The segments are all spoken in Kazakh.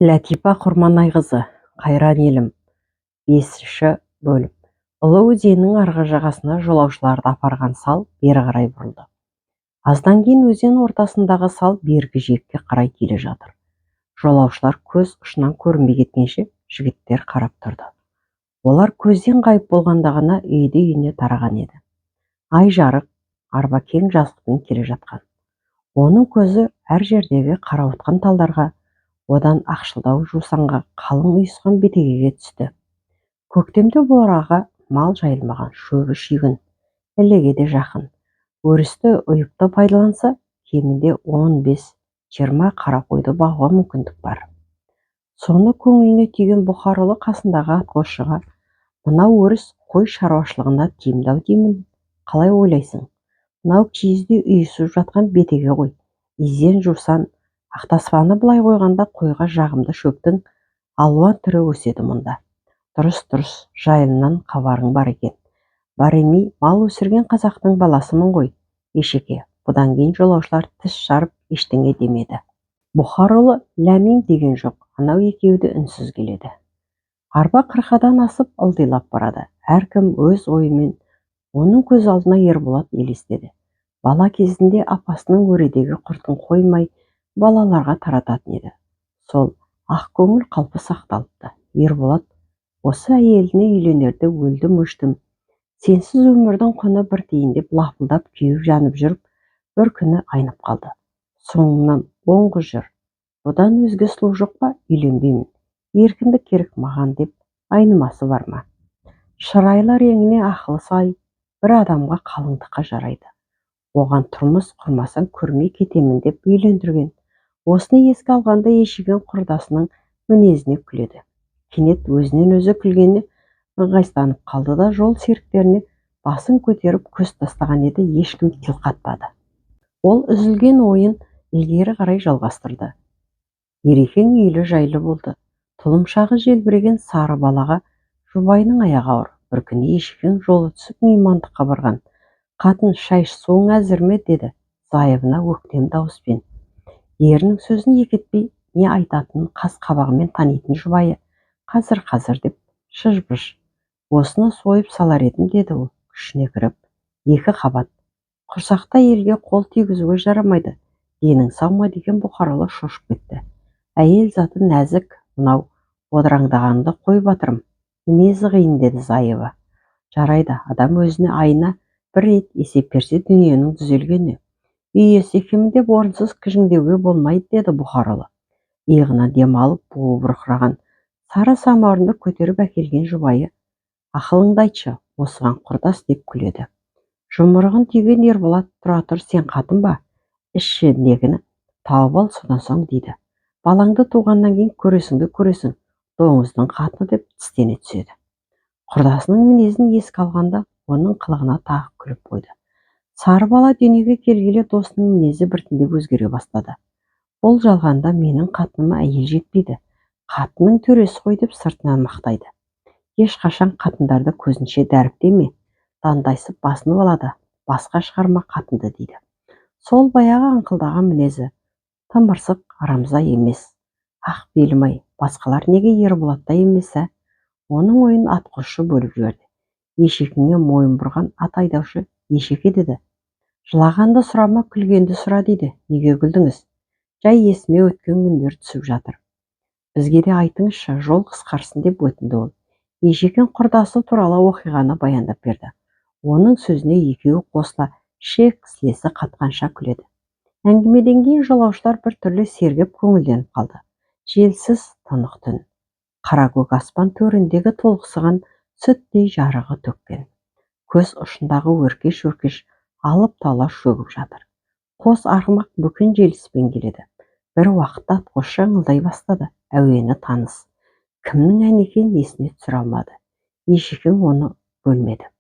Ләтипа Құрманайқызы, «Қайран елім», 5-бөлім. Ұлы өзеннің арғы жағасына жолаушыларды апарған сал бері қарай бұрылды. Аздан кейін өзен ортасындағы сал бергі жиекке қарай келе жатыр. Жолаушылар көз ұшынан көрінбей кеткенше жігіттер қарап тұрды. Олар көзден ғайып болғанда ғана үйді-үйіне тараған еді. Ай жарық, арба кең жазықпен келе жатқан. Оның көзі әр жердегі қарауытқан талдарға, одан ақшылдау жусанға, қалың ұйысқан бетегеге түсті. Көктемде бұл араға мал жайылмаған, шөбі шүйгін, ілеге де жақын. Өрісті ұйыпты пайдаланса, кемінде 15-20 қара қойды бағуға мүмкіндік бар. Соны көңіліне түйген Бұхарұлы қасындағы атқосшыға: «Мынау өріс қой шаруашылығына тиімді-ау деймін, қалай ойлайсың? Мынау киіздей ұйысып жатқан бетеге ғой, изен жусан, ақтаспаны былай қойғанда қойға жағымды шөптің алуан түрі өседі мұнда». «Дұрыс, дұрыс, жайылымнан хабарың бар екен». «Бар емей, мал өсірген қазақтың баласымын ғой, Ешеке». Бұдан кейін жолаушылар тіс жарып ештеңе демеді. Бұхарұлы ләм-мим деген жоқ, анау екеуі де үнсіз келеді. Арба қырқадан асып ылдилап барады. Әркім өз ойымен. Оның көз алдына Ерболат елестеді. Бала кезінде апасының өредегі құртын қоймай балаларға тарататын еді. Сол ақ көңіл қалпы сақталыпты. Ерболат осы әйеліне үйленерде өлдім-өштім, сенсіз өмірдің құны бір тиын деп лапылдап күйіп жанып жүріп, бір күні айнып қалды. «Соңымнан 10 қыз жүр, бұдан өзге сұлу жоқ па, үйленбеймін, еркіндік керек маған» деп айнымасы бар ма? Шырайлы реңіне ақылы сай бір адамға қалыңдыққа жарайды. Оған тұрмыс құрмасаң көрмей кетемін деп үйлендірген. Осыны еске алғанда Ешекең құрдасының мінезіне күледі. Кенет өзінен өзі күлгеніне ыңғайсызданып қалды да, жол серіктеріне басын көтеріп көз тастаған еді, ешкім тіл қатпады. Ол үзілген ойын ілгері қарай жалғастырды. Ерекең үйлі жайлы болды. Тұлымшағы желбіреген сары балаға жұбайының аяғы ауыр. Бір күні Ешекең жолы түсіп меймандыққа барған. «Қатын, шай суың әзір ме?» деді зайыбына өктем дауыспен. Ерінің сөзін екі етпей, не айтатынын қас қабағымен танитын жұбайы «Қазір, қазір» деп шыж-быж. «Осыны сойып салар едім», деді ол күшіне кіріп. «Екі қабат. Құрсақты әйелге қол тигізуге жарамайды. Денің сау ма?» деген Бұхаралы шошып кетті. «Әйел заты нәзік, мынау одыраңдағанды қой, батырым. Мінезі қиын», деді зайыбы. «Жарайды, адам өзіне айына бір рет есеп берсе, дүниенің түзелгені. Үй иесі екенмін деп орынсыз кіжіңдеуге болмайды», деді Бұхаралы. Иығынан дем алып, буы бұрқыраған сары самаурынды көтеріп әкелген жұбайы: «Ақылыңды айтшы осыған, құрдас», деп күледі. Жұмырығын түйген Ерболат: «Тұра тұр, сен қатын ба? Ішіндегіні тауып ал содан соң», дейді. «Балаңды туғаннан кейін көресіңді көресің, доңыздың қатыны», деп тістене түседі. Құрдасының мінезін еске алғанда оның қылығына тағы күліп қойды. Сары бала дүниеге келгелі досының мінезі біртіндеп өзгере бастады. «Бұл жалғанда менің қатыныма әйел жетпейді, қатынның төресі ғой», деп сыртынан мақтайды. «Ешқашан қатындарды көзінше дәріптеме, дандайсып басынып алады, басқа шығарма қатынды», дейді. Сол баяғы аңқылдаған мінезі, тымырсық, арамза емес. Ақ белім-ай, басқалар неге Ерболаттай емес, ә? Оның ойын атқосшы бөліп жіберді. «Ешекеңе мойын бұрған ат айдаушы Ешеке», деді. «Жылағанды сұрама, күлгенді сұра дейді. Неге күлдіңіз?» «Жай есіме өткен күндер түсіп жатыр. Бізге де айтыңызшы, жол қысқарсын», деп өтінді ол. Ешекең құрдасы туралы оқиғаны баяндап берді. Оның сөзіне екеуі қосыла ішек-сілесі қатқанша күледі. Әңгімеден кейін жолаушылар бір түрлі сергіп, көңілденіп қалды. Желсіз тынық түн. Қаракөк аспан төріндегі толықсыған сүттей жарығы төккен. Көз ұшындағы өркеш-өркеш алып таулар шөгіп жатыр. Қос арғымақ бөкен желіспен келеді. Бір уақытта атқосшы ыңылдай бастады. Әуені таныс. Кімнің әні екенін есіне түсіре алмады. Ешекең оны бөлмеді.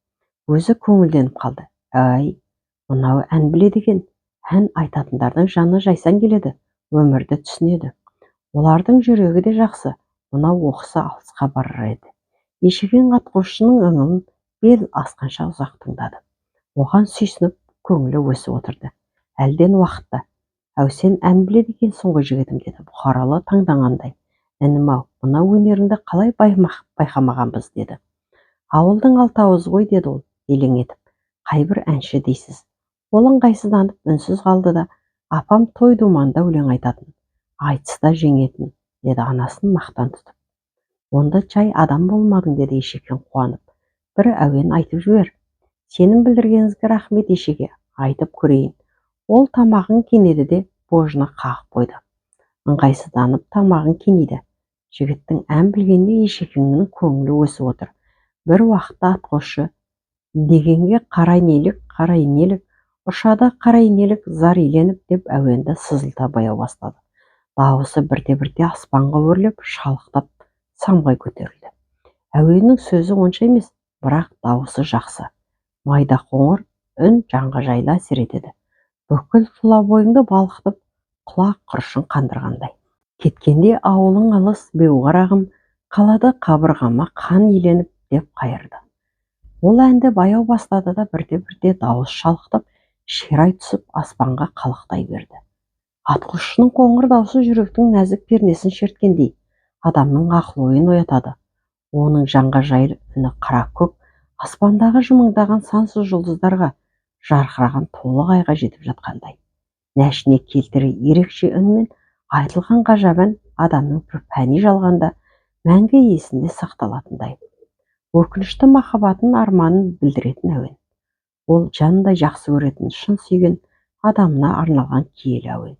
Өзі көңілденіп қалды. Әй, мынау ән біледі екен. Ән айтатындардың жаны жайсаң келеді, өмірді түсінеді. Олардың жүрегі де жақсы. Мынау оқыса алысқа барар еді. Ешекең атқосшының ыңылын бел асқанша ұзақ тыңдады. Оған сүйсініп, көңілі өсіп отырды. Әлден уақытта: «Әу, сен ән біледі екенсің ғой, жігітім», деді Бұхаралы таңданғандай. Інім-ау, мына өнеріңді қалай байқамағанбыз, деді. Ауылдың алты ауызы ғой, деді ол елең етіп. Қайбір әнші дейсіз? Ол ыңғайсызданып үнсіз қалды да, апам той думанда өлең айтатын, айтыста жеңетін, деді анасын мақтан тұтып. Онда жай адам болмадың, деді Ешекең қуанып. Бір әуен айтып жібер. Сенім білдіргеніңізге рахмет, Ешеке, айтып көрейін. Ол тамағын кенеді де божына қағып қойды. Ыңғайсызданып тамағын кенейді. Жігіттің ән білгеніне Ешекеңнің көңілі өсіп отыр. Бір уақытта атқосшы дегенге қарай нелік, қарай нелік, ұшады қарай нелік зар иленіп деп әуенді сызылта баяу бастады. Дауысы бірте-бірте аспанға өрлеп, шалықтап самғай көтерілді. Әуеннің сөзі онша емес, бірақ дауысы жақсы. Майда қоңыр үн жанға жайлы әсер етеді. Бүкіл тұла бойыңды балқытып, құлақ құрышын қандырғандай. Кеткенде ауылың алыс, беу қарағым, қалады қабырғама қан иленіп, деп қайырды. Ол әнді баяу бастады да бірте-бірте дауыс шалықтап, ширай түсіп аспанға қалықтай берді. Атқосшының қоңыр даусы жүректің нәзік пернесін шерткендей, адамның ақыл-ойын оятады. Оның жанға жайлы үні қара көк аспандағы жымыңдаған сансыз жұлдыздарға, жарқыраған толық айға жетіп жатқандай. Нәшіне келтіре ерекше үнмен айтылған ғажап ән адамның бір пәни жалғанда мәңгі есінде сақталатындай. Өкінішті махаббатын, арманын білдіретін әуен. Ол жандай жақсы көретін, шын сүйген адамына арналған киелі әуен.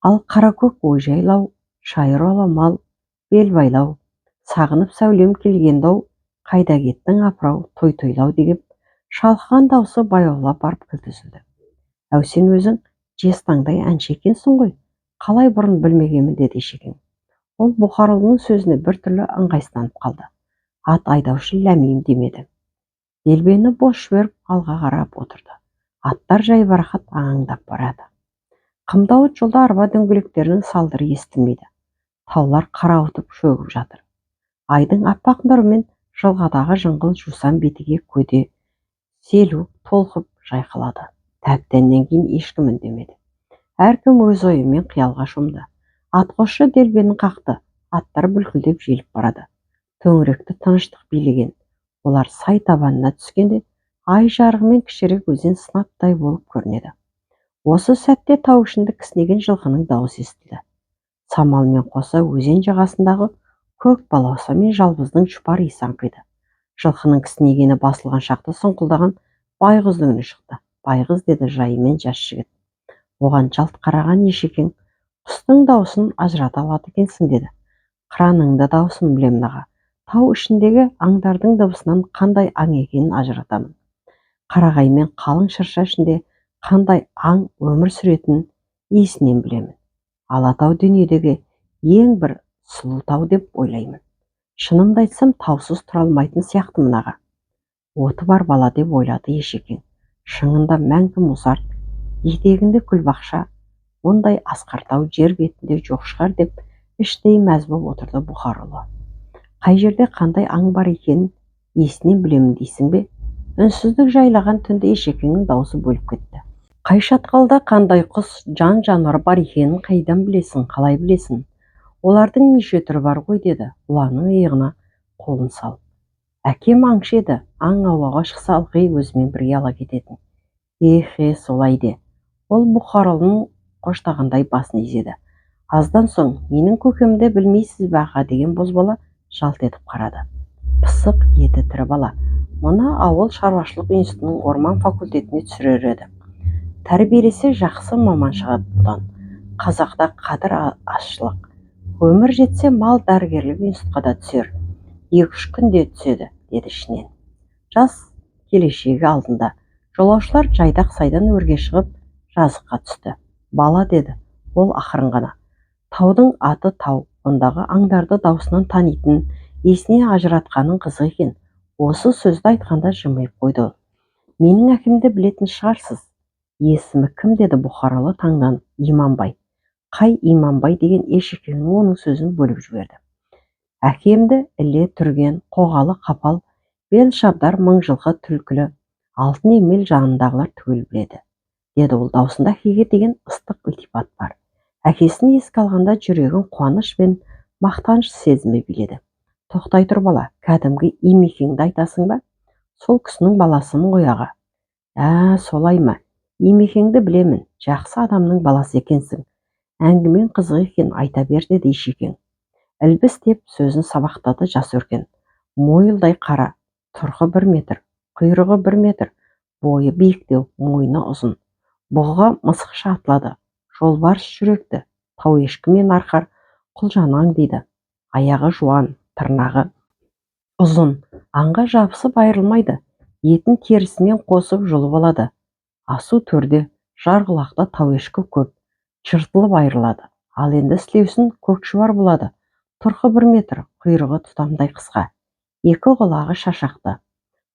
Ал қаракөк ой жайлау, шайыр оламал, бел байлау, сағынып сәулем келгенді-ау, қайда кеттің апырау, той тойлау деген шалқыған даусы баяулап барып кілт үзілді. Әу, сен өзің жезтаңдай әнші екенсің ғой, қалай бұрын білмегенмін, деді Ешекең. Ол Бұқарұлының сөзіне біртүрлі ыңғайсызданып қалды. Ат айдаушы ләм-мим демеді. Делбені бос жіберіп алға қарап отырды. Аттар жайбарақат аңдап барады. Қымдауыт жолда арба дөңгелектерінің салдыры естілмейді. Таулар қарауытып шөгіп жатыр. Айдың аппақ нұрымен жылғадағы жыңғыл жусан бетеге көде селу толқып жайқалады. Тәптеннен кейін ешкім үндемеді. Әркім өз ойымен қиялға шомды. Атқосшы делбені қақты. Аттар бүлкілдеп желіп барады. Төңіректі тыныштық билеген. Олар сай табанына түскенде ай жарығымен кішірек өзен сынаптай болып көрінеді. Осы сәтте тау ішінде кісінеген жылқының дауысы естілді. Самалмен қоса өзен жағасындағы көк балауса мен жалбыздың жұпар иісі аңқиды. Жылқының кісінегені басылған шақта сұңқылдаған байғыздың үні шықты. Байғыз, деді жайымен жас жігіт. Оған жалт қараған Ешекең, құстың даусын ажырата алады екенсің, деді. Қыранның да дауысын білемін, аға. Тау ішіндегі аңдардың дыбысынан қандай аң екенін ажыратамын. Қарағай мен қалың шырша ішінде қандай аң өмір сүретінін иісінен білемін. Алатау дүниедегі ең бір сұлу тау деп ойлаймын. Шынымды айтсам, таусыз тұра алмайтын сияқтымын, аға. Оты бар бала, деп ойлады Ешекең. Шыңында мәңгі мұзарт, етегінде гүлбақша, ондай асқар тау жер бетінде жоқ шығар деп іштей мәз боп отырды Бұқарұлы. Қай жерде қандай аң бар екенін есінен білемін дейсің бе? Үнсіздік жайлаған түнді Ешекеңнің даусы бөліп кетті. Қай шатқалда қандай құс, жан жануар бар екенін қайдан білесің, қалай білесің? Олардың неше түрі бар ғой, деді ұланның иығына қолын салып. Әкем аңшы еді, аң аулауға шықса ылғи өзімен бірге ала кететін. Эхе, солай де. Ол Бұқарұлын қоштағандай басын изеді. Аздан соң, менің көкемді білмейсіз бе, аға, деген бозбала жалт етіп қарады. Пысық, еті тірі бала. Мұны ауыл шаруашылық институтының орман факультетіне түсірер еді. Тәрбиелесе жақсы маман шығады бұдан. Қазақта қадір азшылық. Өмір жетсе мал дәрігерлік институтқа да түсер. 2-3 күнде түседі, деді ішінен. Жас келешегі алдында. Жолаушылар жайдақ сайдан өрге шығып, жазыққа түсті. Бала, деді ол ақырын ғана. Таудың аты тау, ондағы аңдарды даусынан танитын, есіне ажыратқаның қызық екен. Осы сөзді айтқанда жымиып қойды ол. Менің әкемді білетін шығарсыз. Есімі кім, деді Бұқаралы таңданып. Иманбай. Қай Иманбай, деген Ешекеңнің оның сөзін бөліп жіберді. Әкемді Іле, Түрген, Қоғалы, Қапал, бел шабдар, Мыңжылқы, Түлкілі, Алтын Емел жанындағылар түгел біледі, деді ол. Даусында әкеге деген ыстық ілтипат бар. Әкесін еске алғанда жүрегін қуаныш пен Мақтаныш сезімі биледі. Тоқтай тұр бала, кәдімгі Имекеңді айтасың ба? Сол кісінің баласымын ғой, аға. Ә, солай ма? Имекеңді білемін, жақсы адамның баласы екенсің. Әңгімең қызық екен, айта бер, деді Ешекең. Ілбіс деп сөзін сабақтады жас өркен. Мойылдай қара, тұрқы 1 метр, құйрығы 1 метр, бойы биіктеу, мойны ұзын. Бұғыға мысықша атылады. Жолбарыс жүректі, тау ешкі мен арқар құлжаны аңдиды. Аяғы жуан, тырнағы ұзын, аңға жабысып айырылмайды, етін терісімен қосып жұлып алады. Асу төрде, жарқұлақта тау ешкі көп, жыртылып айырылады. Ал енді сілеусін көкшұбар болады. Тұрқы 1 метр, құйрығы тұтамдай қысқа, екі құлағы шашақты.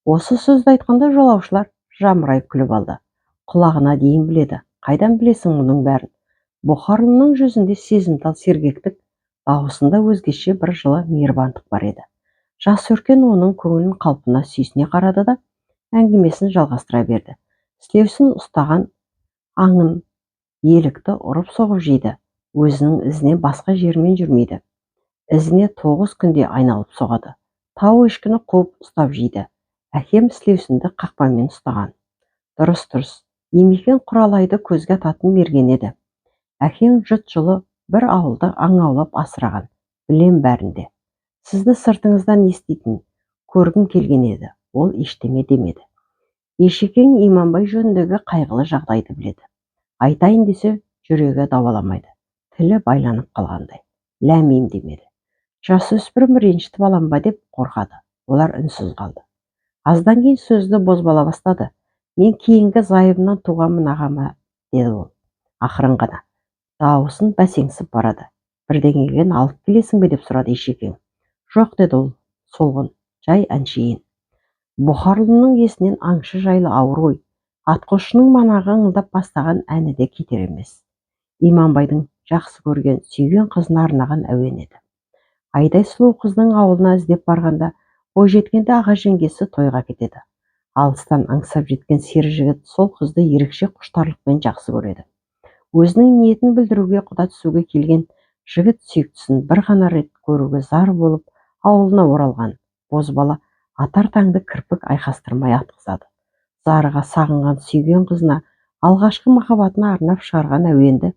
Осы сөзді айтқанда жолаушылар жамырай күліп алды. Құлағына дейін біледі. Қайдан білесің мұның бәрін? Бұхарлының жүзінде сезімтал сергектік, дауысында өзгеше бір жылы мейірбандық бар еді. Жас өркен оның көңілін қалпына сүйсіне қарады да, әңгімесін жалғастыра берді. Сілеусін ұстаған аңын, елікті ұрып соғып жейді. Өзінің ізінен басқа жермен жүрмейді. Ізіне 9 күнде айналып соғады. Тау ешкіні қуып ұстап жейді. Әкем сілеусінді қақпанмен ұстаған. Дұрыс, дұрыс. Имекең құралайды көзге ататын мерген еді. Әкең жұт жылы бір ауылды аң аулап асыраған. Білем бәрін де. Сізді сыртыңыздан еститін, көргім келген еді. Ол ештеме демеді. Ешекең Иманбай жөніндегі қайғылы жағдайды біледі. Айтайын десе, жүрегі дауаламайды. Тілі байланып қалғандай. Ләм демеді. Жасөспірім ренжітіп алам ба деп қорқады. Олар үнсіз қалды. Аздан кейін сөзді бозбала бастады. Мен кейінгі зайыбымнан туғанмын, ағама, деді ол. Ақырын ғана. Дауысын бәсеңсіп барады. Бірдеңеден алып келесің бе, деп сұрады Ешекең. Жоқ, деді ол солғын, жай әншейін. Бұхарлының есінен аңшы жайлы ауыр ой, атқосшының манағы ыңылдап бастаған әні де кетер емес. Иманбайдың жақсы көрген, сүйген қызына арнаған әуен еді. Айдай сұлу қыздың ауылына іздеп барғанда, бойжеткенде аға жеңгесі тойға кетеді. Алыстан аңсап жеткен сері жігіт сол қызды ерекше құштарлықпен жақсы көреді. Өзінің ниетін білдіруге, құда түсуге келген жігіт сүйіктісін бір ғана рет көруге зар болып ауылына оралған бозбала атар таңды кірпік айқастырмай атқызады. Зарыға сағынған сүйген қызына, алғашқы махаббатына арнап шығарған әуенді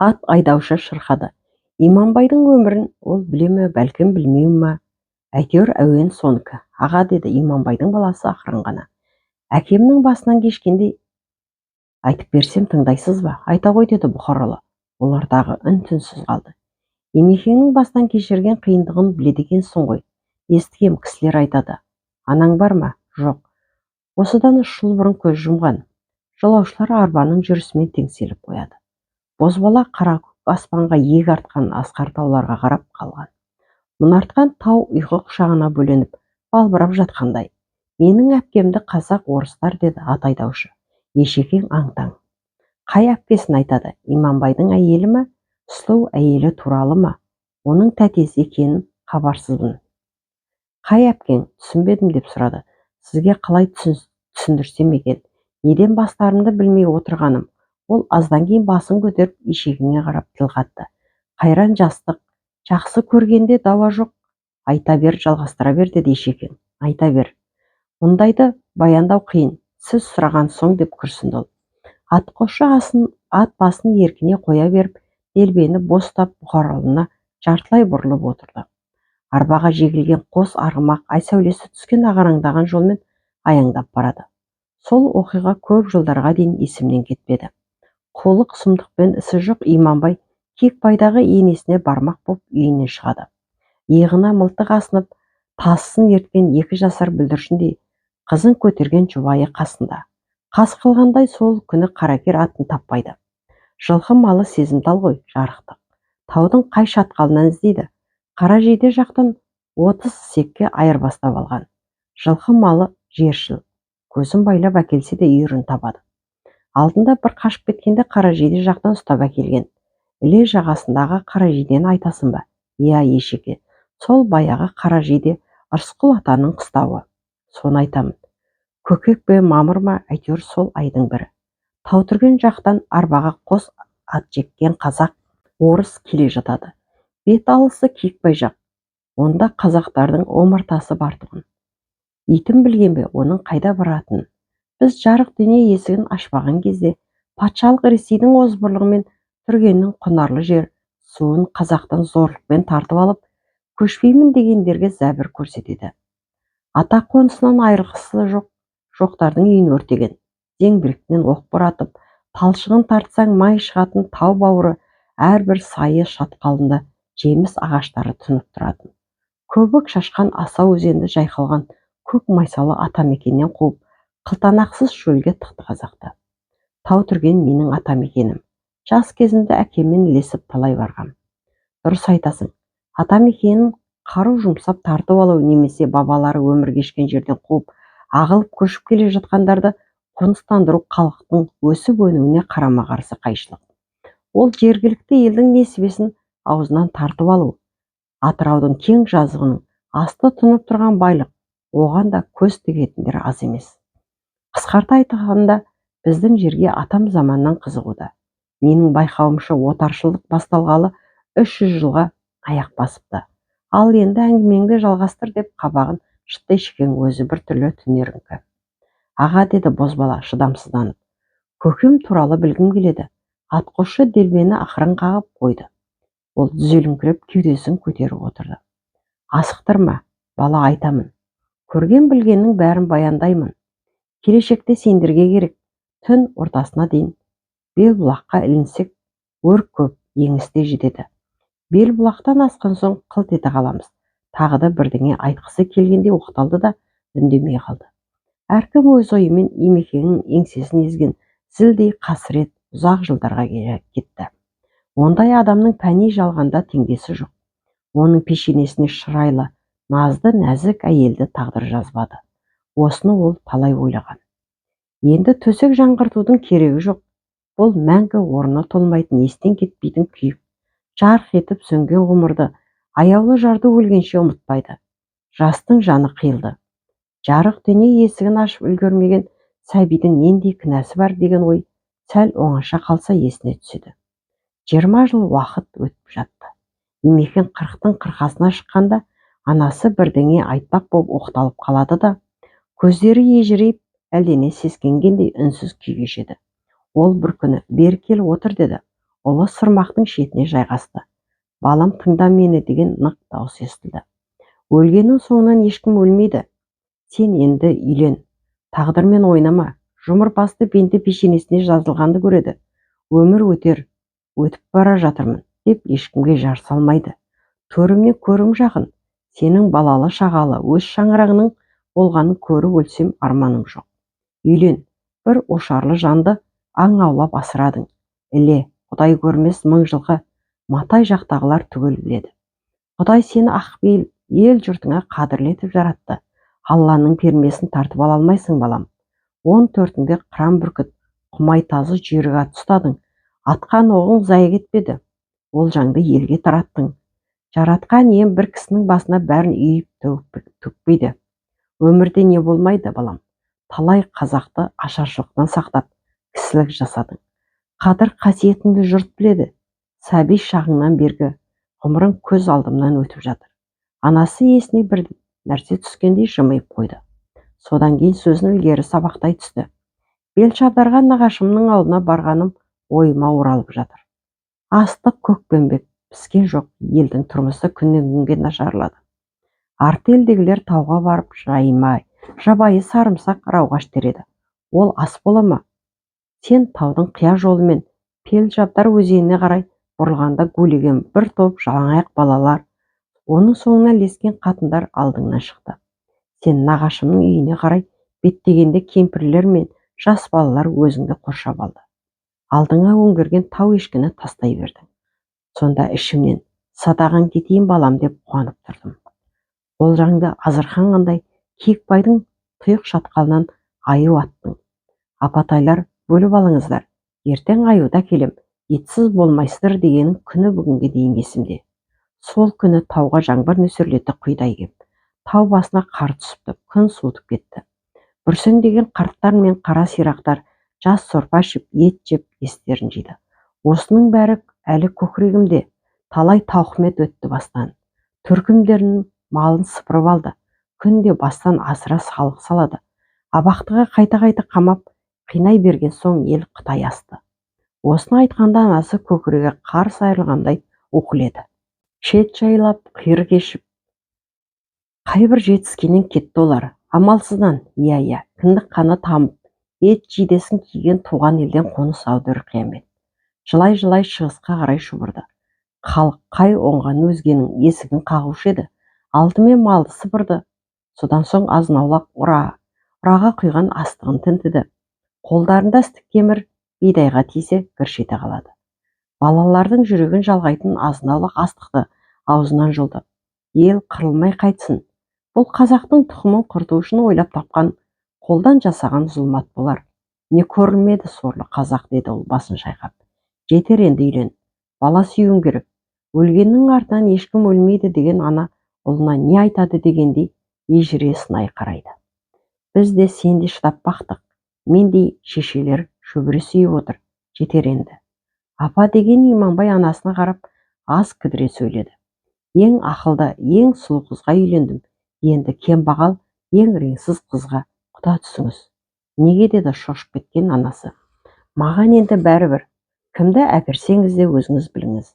ат айдаушы шырқады. Иманбайдың өмірін ол біле ме, бәлкім, білмей ме, әйтеуір әуен сонікі. Аға, деді Иманбайдың баласы ақырын ғана. Әкемнің басынан кешкендей айтып берсем, тыңдайсыз ба? Айта ғой, деді Бұхаралы. Олар тағы үн-түнсіз қалды. Имекеңнің бастан кешірген қиындығын біледі екенсің ғой. Естігем, кісілер айтады. Анаң бар ма? Жоқ. Осыдан 3 жыл бұрын көз жұмған. Жолаушылар арбаның жүрісімен теңселіп қояды. Бозбала қаракөк аспанға иек артқан асқар тауларға қарап қалған. Мұнартқан тау ұйқы құшағына бөленіп, балбырап жатқандай. Менің әпкемді қазақ орыстар, деді ат айдаушы. Ешекең аң-таң. Қай әпкесін айтады? Иманбайдың әйелі ме? Сұлу әйелі туралы ма? Оның тәтесі екенін хабарсызбын. Қай әпкең? Түсінбедім, деп сұрады. Сізге қалай түсіндірсем екен? Неден бастарымды білмей отырғаным. Ол аздан кейін басын көтеріп, Ешекеңе қарап тіл қатты. Қайран жастық, жақсы көргенде дауа жоқ. Айта бер, жалғастыра бер, деді Ешекең. Айта бер. Мұндайды баяндау қиын, сіз сұраған соң, деп күрсінді ол. Атқосшы ат басын еркіне қоя беріп, делбені бос ұстап, Бұхаралына жартылай бұрылып отырды. Арбаға жегілген қос арғымақ ай сәулесі түскен ағараңдаған жолмен аяңдап барады. Сол оқиға көп жылдарға дейін есімнен кетпеді. Қулық сұмдықпен ісі жоқ Иманбай Киікбайдағы енесіне бармақ боп үйінен шығады. Иығына мылтық асынып, тасысын ерткен 2 жасар бүлдіршіндей қызын көтерген жұбайы қасында. Қас қылғандай сол күні Қаракер атын таппайды. Жылқы малы сезімтал ғой, жарықтық. Таудың қай шатқалынан іздейді. Қаражиде жақтан 30 ісекке айырбастап алған. Жылқы малы жершіл. Көзін байлап әкелсе де үйірін табады. Алдында бір қашып кеткенде Қаражиде жақтан ұстап әкелген. Іле жағасындағы Қаражидені айтасың ба? Иә, Ешеке. Сол баяғы Қаражиде, Ырысқұл атаның қыстауы. Соны айтамын. Көкек пе, мамыр ма, әйтеуір сол айдың бірі. Таутүрген жақтан арбаға қос ат жеккен қазақ, орыс келе жатады. Бет алысы Киікбай жақ. Онда қазақтардың омартасы бар тұғын. Итім білген бе оның қайда баратынын. Біз жарық дүние есігін ашпаған кезде патшалық Ресейдің озбырлығымен Түргеннің құнарлы жер суын қазақтан зорлықпен тартып алып, көшпеймін дегендерге зәбір көрсетеді. Ата қонысынан айырғысы жоқ жоқтардың үйін өртеген, зеңбіректен оқ боратып, талшығын тартсаң май шығатын тау бауыры әрбір сайы шатқалында жеміс ағаштары тұнып тұратын. Көбік шашқан асау өзенді жайқалған көк майсалы атамекеннен қуып, қылтанақсыз шөлге тықты қазақты. Тау Түрген менің атамекенім. Жас кезімде әкеммен ілесіп талай барғам. Дұрыс айтасың. Атамекенін қару жұмсап тартып алу немесе бабалары өмір кешкен жерден қуып, ағылып көшіп келе жатқандарды қоныстандыру халықтың өсіп-өнуіне қарама-қарсы қайшылық. Ол жергілікті елдің несібесін аузынан тартып алу. Атыраудың кең жазығының асты тұнып тұрған байлық, оған да көз тігетіндер аз емес. Қысқарта айтқанда, біздің жерге атам заманнан қызығуда. Менің байқауымша, отаршылдық басталғалы 300 жылға аяқ басыпты. Ал енді әңгімеңді жалғастыр, деп қабағын шытты Шекең, өзі бір түрлі түнеріңкі. Аға, деді бозбала шыдамсызданып. Көкем туралы білгім келеді. Атқосшы делбені ақырын қағып қойды. Ол түзеліңкіреп кеудесін көтеріп отырды. Асықтырма, бала, айтамын. Көрген білгеннің бәрін баяндаймын. Келешекте сендерге керек. Түн ортасына дейін Белбұлаққа ілінсек, өр көп, еңісте жетеді. Белбұлақтан асқан соң қылт ете қаламыз. Тағы да бірдеңе айтқысы келгендей оқталды да үндемей қалды. Әркім өз ойымен. Имекеңнің еңсесін езген зілдей қасірет ұзақ жылдарға кетті. Ондай адамның пәни жалғанда теңдесі жоқ. Оның пешенесіне шырайлы, назды, нәзік әйелді тағдыр жазбады. Осыны ол талай ойлаған. Енді төсек жаңғыртудың керегі жоқ. Бұл мәңгі орны толмайтын, естен кетпейтін күйік. Жарқ етіп сөнген ғұмырды, аяулы жарды өлгенше ұмытпайды. Жастың жаны қиылды. Жарық дүние есігін ашып үлгермеген сәбидің нендей кінәсі бар деген ой сәл оңаша қалса есіне түседі. 20 жыл уақыт өтіп жатты. Имекен 40-тың қырқасына шыққанда анасы бірдеңе айтпақ боп оқталып қалады да, көздері ежірейіп, әлдене сескенгендей үнсіз күй кешеді. Ол бір күні бері кел, отыр деді. Ұлы сырмақтың шетіне жайғасты. Балам, тыңда мені, деген нық дауыс естілді. Өлгеннің соңынан ешкім өлмейді. Сен енді үйлен. Тағдырмен ойнама. Жұмыр басты пенде пешенесіне жазылғанды көреді. Өмір өтер, өтіп бара жатырмын деп ешкімге жар салмайды. Төрімнен көрім жақын. Сенің балалы шағалы өз шаңырағының болғанын көріп өлсем арманым жоқ. Үйлен, бір ошарлы жанды аң аулап асырадың. Іле, Құдай көрмес мың жылқы Матай жақтағылар түгел біледі. Құдай сені ақпейіл, ел жұртыңа қадірлі етіп жаратты. Алланың пермесін тартып ала алмайсың, балам. 14-іңде қыран бүркіт, құмай тазы жүйрік ат ұстадың. Атқан оғың зая кетпеді. Олжаңды елге тараттың. Жаратқан ием бір кісінің басына бәрін үйіп төкпейді. Өмірде не болмайды, балам? Талай қазақты ашаршылықтан сақтап, кісілік жасадың. Қадір қасиетіңді жұрт біледі. Сәби шағыңнан бергі ғұмырың көз алдымнан өтіп жатыр. Анасы есіне бір нәрсе түскендей жымиып қойды. Содан кейін сөзін ілгері сабақтай түсті. Белшабдарға нағашымның алдына барғаным ойыма оралып жатыр. Астық көкпеңбек піскен жоқ, елдің тұрмысы күннен күнге нашарлады. Артельдегілер тауға барып жаймай, жабайы сарымсақ, рауғаш тереді. Ол ас бола ма? Сен таудың қия жолымен Пелжабдар өзеніне қарай бұрылғанда гулеген бір топ жалаңаяқ балалар, оның соңынан ілескен қатындар алдыңнан шықты. Сен нағашымның үйіне қарай беттегенде кемпірлер мен жас балалар өзіңді қоршап алды. Алдыңа өңгерген тау ешкіні тастай бердің. Сонда ішімнен садағаң кетейін, балам, деп қуанып тұрдым. Олжаңды азырқанғандай Киікбайдың тұйық шатқалынан аю аттың. Апатайлар, бөліп алыңыздар, ертең аюды әкелем, етсіз болмайсыздар дегенің күні бүгінге дейін есімде. Сол күні тауға жаңбыр нөсерлетіп құйдай кеп, тау басына қар түсіпті, күн суытып кетті. Бүрсеңдеген қарттар мен қара сирақтар жас сорпа ішіп, ет жеп, естерін жиды. Осының бәрі әлі көкірегімде. Талай тауқымет өтті бастан. Түркімдерінің малын сыпырып алды. Күнде бастан асыра салық салады. Абақтыға қайта-қайта қамап, қинай берген соң ел Қытай асты. Осыны айтқанда анасы көкірегі қарс айырылғандай уһіледі. Шет жайлап, қиыр кешіп, қайбір жетіскеннен кетті олар. Амалсыздан, иә, кіндік қаны тамып, ет жидесін киген туған елден қоныс аудару қиямет. Жылай-жылай шығысқа қарай шұбырды. Халық қай оңған өзгенің есігін қағушы еді. Алдымен малды сыпырды. Содан соң азын-аулақ ұраға құйған астығын тінтіді. Қолдарында істік кемір бидайға тисе гірш ете қалады. Балалардың жүрегін жалғайтын азын-аулақ астықты аузынан жұлды. Ел қырылмай қайтсын. Бұл қазақтың тұқымын құрту үшін ойлап тапқан, қолдан жасаған зұлмат болар. Не көрілмеді сорлы қазақ, деді ол басын шайқап. Жетер енді, үйлен. Бала сүюің керек. Өлгеннің артынан ешкім өлмейді деген ана ұлына не айтады дегендей ежіре сынай қарайды. Біз де сен де шыдап бақтық. Мендей шешелер шөбере сүйіп отыр. Жетер енді. Апа деген Иманбай анасына қарап аз кідіре сөйледі. Ең ақылды, ең сұлу қызға үйлендім. Енді кембағал, ең реңсіз қызға құда түсіңіз. Неге, деді шошып кеткен анасы. Маған енді бәрібір. Кімді әперсеңіз де өзіңіз біліңіз.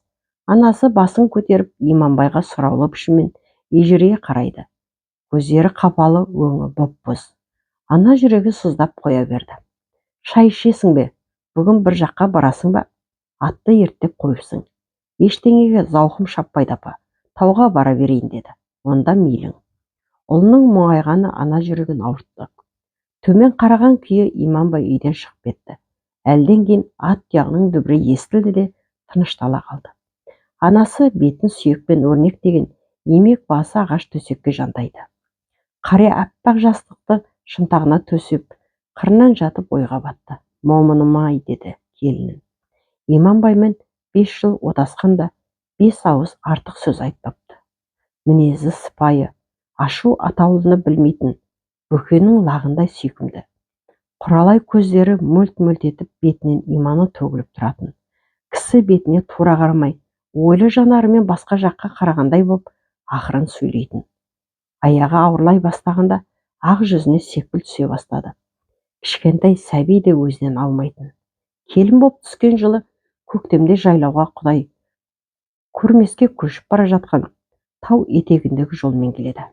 Анасы басын көтеріп Иманбайға сұраулы пішінмен ежірейе қарайды. Көздері қапалы, өңі боп-боз. Ана жүрегі сыздап қоя берді. Шай ішесің бе? Бүгін бір жаққа барасың ба? Атты ерттеп қойыпсың. Ештеңеге зауқым шаппайды апа. Тауға бара берейін, деді. Онда мейлің. Ұлының мұңайғаны ана жүрегін ауыртты. Төмен қараған күйі Иманбай үйден шығып кетті. Әлден кейін ат тұяғының дүбірі естілді де тыныштала қалды. Анасы бетін сүйекпен өрнектеген емек басы ағаш төсекке жантайды. Қария аппақ жастықты шынтағына төсеп, қырынан жатып ойға батты. Момыным-ай, деді келінін. Иманбаймен 5 жыл отасқанда 5 ауыз артық сөз айтпапты. Мінезі сыпайы, ашу атаулыны білмейтін, бөкеннің лағындай сүйкімді. Құралай көздері мөлт-мөлт етіп бетінен иманы төгіліп тұратын. Кісі бетіне тура қарамай, ойлы жанарымен басқа жаққа қарағандай боп ақырын сөйлейтін. Аяғы ауырлай бастағанда ақ жүзіне секпіл түсе бастады. Кішкентай сәби де өзінен алмайтын. Келін боп түскен жылы көктемде жайлауға Құдай көрмеске көшіп бара жатқан тау етегіндегі жолмен келеді.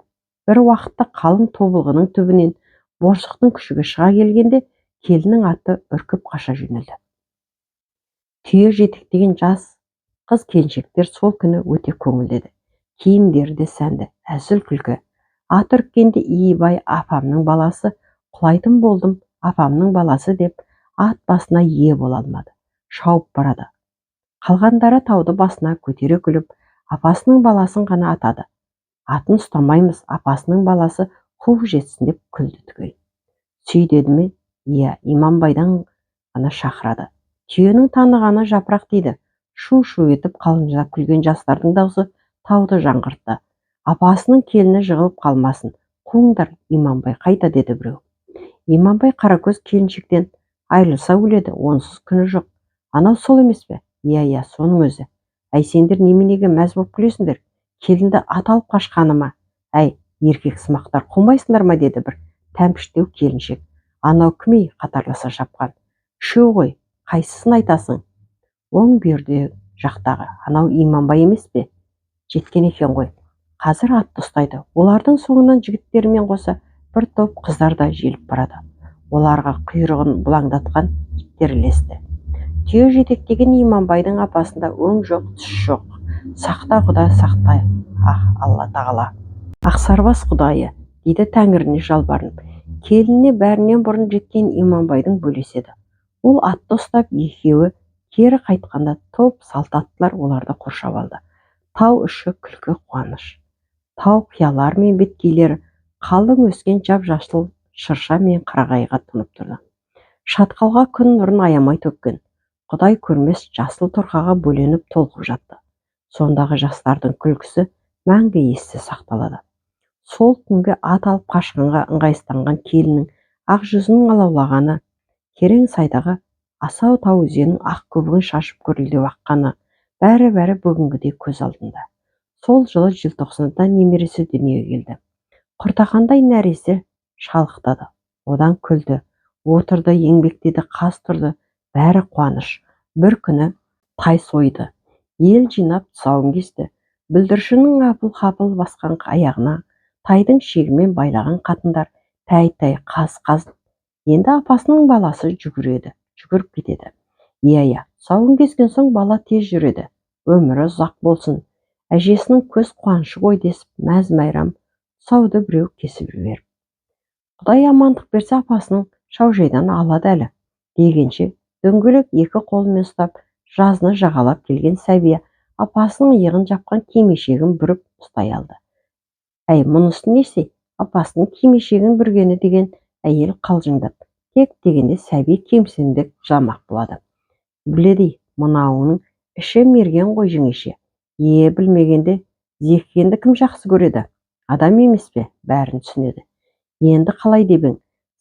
Бір уақытта қалың тобылғының түбінен борсықтың күшігі шыға келгенде келіннің аты үркіп қаша жөнелді. Түйе жетектеген жас қыз келіншектер сол күні өте көңілді еді. Киімдері де сәнді, әзіл күлкі. Ат үріккенде ибай апамның баласы, құлайтын болдым, апамның баласы деп ат басына ие бола алмады. Шауып барады. Қалғандары тауды басына көтере күліп, апасының баласын ғана атады. Атын ұстамаймыз, апасының баласы қуып жетсін деп күлді түгел. Сүй деді ме? Иә, Иманбайдан ғана шақырады. Түйенің танығаны жапырақ дейді. Шу-шу етіп қалжыңдап күлген жастардың даусы тауды жаңғыртты. Апасының келіні жығылып қалмасын. Қуыңдар, Иманбай қайта, деді біреу. Иманбай қаракөз келіншектен айырылса өледі, онсыз күні жоқ. Анау сол емес пе? Иә, иә, соның өзі. Әй, сендер неменеге мәз боп күлесіңдер? Келінді ат алып қашқаны ма? Әй, еркек сымақтар қумайсыңдар ма, деді бір тәмпіштеу келіншек. Анау кім ей, қатарласа шапқан? Үшеу ғой, қайсысын айтасың? Оң бүйірде жақтағы, анау Иманбай емес пе? Жеткен екен ғой. Қазір атты ұстайды. Олардың соңынан жігіттерімен қоса бір топ қыздар да желіп барады. Оларға құйрығын бұлаңдатқан иттер ілесті. Түйе жетектеген Иманбайдың апасында өң жоқ, түс жоқ. Сақта, құда, сақта, ах, Алла тағала. Ақсарбас құдайы, дейді тәңіріне жалбарынып. Келініне бәрінен бұрын жеткен Иманбайдың бөлесі еді. Ол атты ұстап, екеуі кері қайтқанда топ салт аттылар оларды қоршап алды. Тау іші күлкі қуаныш. Тау қиялар мен беткейлері қалың өскен жап-жасыл шырша мен қарағайға тұнып тұрды. Шатқалға күн нұрын аямай төккен. Құдай көрмес жасыл торқаға бөленіп толқып жатты. Сондағы жастардың күлкісі мәңгі есте сақталады. Сол күнгі ат алып қашқанға ыңғайсызданған келіннің ақ жүзінің алаулағаны, керең сайдағы асау тау өзенінің ақ көбігін шашып гүрілдеп аққаны, Бәрі-бәрі бүгінгідей көз алдында. Сол жылы желтоқсанда немересі дүниеге келді. Құртақандай нәресте шалықтады. Одан күлді, отырды, еңбектеді, қаз тұрды, бәрі қуаныш. Бір күні тай сойды. Ел жинап тұсауын кесті. Бүлдіршіннің апыл-қапыл басқан аяғына тайдың шегімен байлаған қатындар тәй-тәй, қаз-қаз. Енді апасының баласы жүгіреді, жүгіріп кетеді. Иә-иә, тұсауын кескен соң бала тез жүреді. Өмірі ұзақ болсын. Әжесінің көз қуанышы ғой десіп, мәз-майрам тұсауды біреу кесіп жіберіп. Құдай амандық берсе, апасының шаужайдан алады әлі дегенше, дөңгелек екі қолымен ұстап, жазны жағалап келген Сәбия апасының иығын жапқан кимешегін бүріп ұстай алды. Әй, мұнысы несі? Апасының кимешегін бүргені деген әйел қалжыңдап. Тек дегенде Сәби кемсеңдеп жыламақ болады. Біледі, мынауының іші мерген ғой жеңеше. Е, білмегенде зеккенді кім жақсы көреді? Адам емес пе? Бәрін түсінеді. Енді қалай деп ең?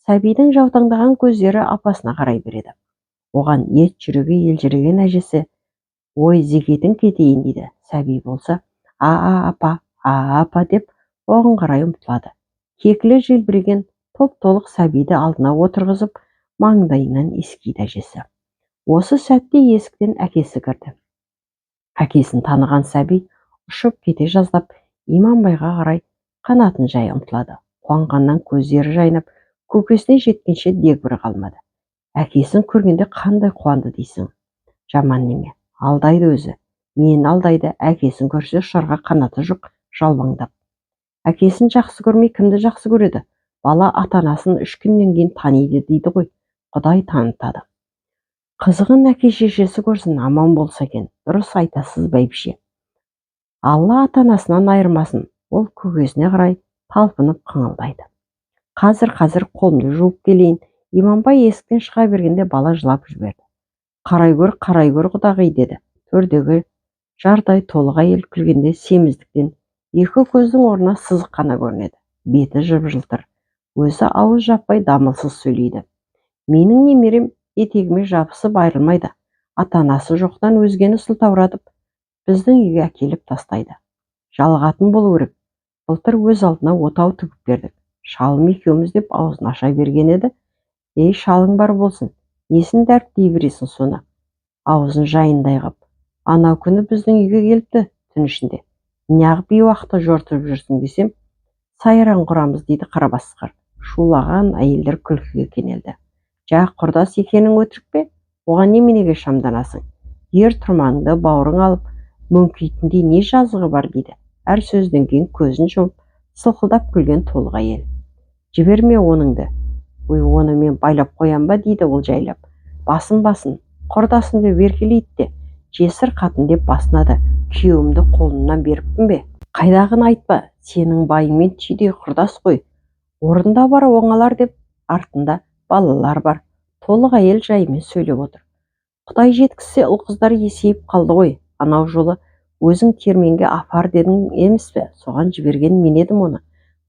Сәбидің жаутаңдаған көздері апасына қарай береді. Оған ет жүрегі елжіреген әжесі, ой, зекетің кетейін дейді. Сәби болса, а-а апа, а апа деп оған қарай ұмтылады. Кекілі желбіреген топ-толық сәбиді алдына отырғызып, маңдайынан иіскейді әжесі. Осы сәтте есіктен әкесі кірді. Әкесін таныған сәби ұшып кете жаздап, Иманбайға қарай қанатын жая ұмтылады. Қуанғаннан көздері жайнап, көкесіне жеткенше дегбірі қалмады. Әкесін көргенде қандай қуанды дейсің. Жаман неме, алдайды өзі. Мені алдайды, әкесін көрсе ұшарға қанаты жоқ, жалбаңдап. Әкесін жақсы көрмей кімді жақсы көреді? Бала ата-анасын 3 күннен кейін таниды дейді ғой. Құдай танытады. Қызығын әке-шешесі көрсін, аман болса екен. Дұрыс айтасыз, бәйбіше. Алла ата-анасынан айырмасын. Ол көкесіне қарай талпынып қыңылдайды. Қазір қолымды жуып келейін. Иманбай есіктен шыға бергенде бала жылап жіберді. Қарай көр, қарай көр, құдағи, деді. Төрдегі жардай толық әйел күлгенде семіздіктен екі көздің орнына сызық қана көрінеді. Беті жып-жылтыр. Өзі ауыз жаппай дамылсыз сөйлейді. Менің немерем етегіме жабысып айырылмайды. Ата-анасы жоқтан өзгені сылтауратып, біздің үйге әкеліп тастайды. Жалығатын болу керек. Былтыр өз алдына отау тігіп бердік. Шалым екеуміз деп аузын аша берген еді. Ей, шалың бар болсын, несін дәріптей бересің соны? Аузын жайындай қып. Анау күні біздің үйге келіпті түн ішінде. Неғып бейуақытта жортып жүрсің десем, сайран құрамыз дейді қарабасқыр. Шулаған әйелдер күлкіге кенелді. Жа, құрдас екенің өтірік пе? Оған неменеге шамданасың? Ер тұрманыңды бауырың алып, мөңкейтіндей не жазығы бар дейді. Әр сөзден кейін көзін жұмып, сылқылдап күлген толық әйел. Жіберме оныңды. Ой, оны мен байлап қоям ба дейді ол жайлап. Басын, құрдасын деп еркелейді де, жесір қатын деп басынады. Күйеуімді қолымнан беріппін бе? Қайдағыны айтпа, сенің байыңмен түйдей құрдас қой. Орында бар оңалар деп артында балалар бар. Толық әйел жайымен сөйлеп отыр. Құдай жеткізсе, ұл-қыздар есейіп қалды ғой. Анау жолы өзің терменге апар дедің емес пе? Соған жіберген мен едім оны.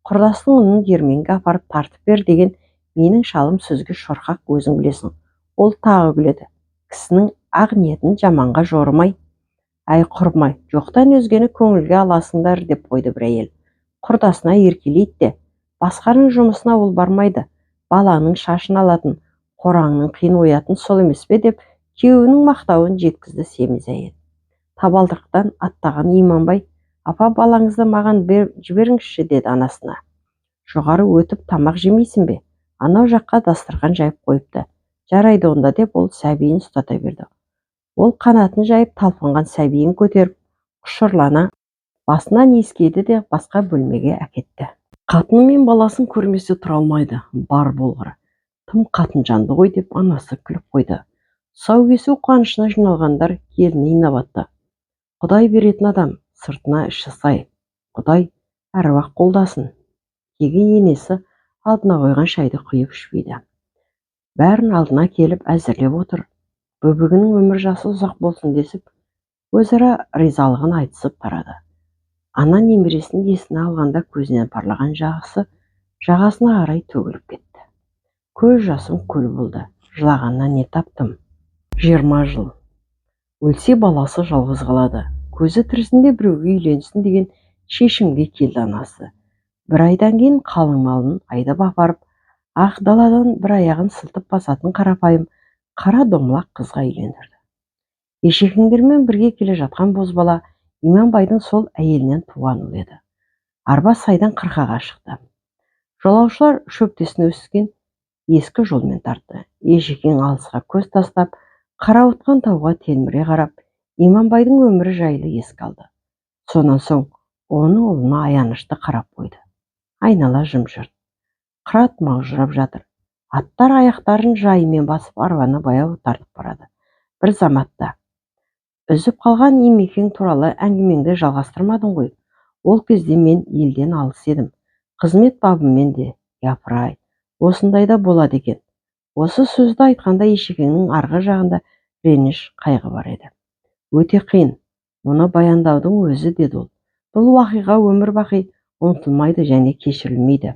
Құрдастың ұнын диірменге апарып тартып бер деген менің шалым сөзге шорқақ, өзің білесің. Ол тағы күледі. Кісінің ақ ниетін жаманға жорымай. Әй, құрбымай, жоқтан өзгені көңілге аласыңдар деп қойды бір әйел. Құрдасына еркелейді де, басқаның жұмысына ол бармайды. Баланың шашын алатын, қораңның қиын оятын сол емес пе деп күйеуінің мақтауын жеткізді семіз әйел. Табалдырықтан аттаған Иманбай, апа, балаңызды маған жіберіңізші деді анасына. Жоғары өтіп тамақ жемейсің бе? Анау жаққа дастархан жайып қойыпты. Жарайды онда деп ол сәбиін ұстата берді. Ол қанатын жайып талпынған сәбиін көтеріп, құшырлана басынан иіскеді де басқа бөлмеге әкетті. Қатыны мен баласын көрмесе тұра алмайды, бар болғыр. Тым қатынжанды ғой деп анасы күліп қойды. Тұсау кесу қуанышына жиналғандар келіні инабатты. Құдай беретін адам, сыртына іші сай. Құдай әруақ қолдасын. Тегі енесі алдына қойған шайды құйып ішпейді. Бәрін алдына келіп әзірлеп отыр. Бөбегінің өмір жасы ұзақ болсын десіп, өзара ризалығын айтысып барады. Ана немересін есіне алғанда көзінен парлаған жағасы жағасына қарай төгіліп кетті. Көз жасым көл болды. Жылағаннан не таптым? 20 жыл. Өлсе, баласы жалғыз қалады. Көзі тірісінде біреуге үйленсін деген шешімге келді анасы. Бір айдан кейін қалың малын айдап апарып, ақ даладан бір аяғын сылтып басатын қарапайым қара домалақ қызға үйлендірді. Ешекеңдермен бірге келе жатқан бозбала Иманбайдың сол әйелінен туған ұл еді. Арба сайдан қырқаға шықты. Жолаушылар шөптесін өскен ескі жолмен тартты. Ешекең алысқа көз тастап, қарауытқан тауға телміре қарап, Иманбайдың өмірі жайлы еске алды. Сонан соң оның ұлына аянышты қарап қойды. Айнала жым-жырт. Қырат маужырап жатыр. Аттар аяқтарын жайымен басып, арбаны баяу тартып барады. Бір заматта: «Үзіп қалған Имекең туралы әңгімеңді жалғастырмадың ғой. Ол кезде мен елден алыс едім. Қызмет бабымен де. Япырай, осындай да болады екен». Осы сөзді айтқанда Ешекеңнің арғы жағында реніш, қайғы бар еді. «Өте қиын мұны баяндаудың өзі», — деді ол. «Бұл уақиға өмір бақи ұмытылмайды және кешірілмейді.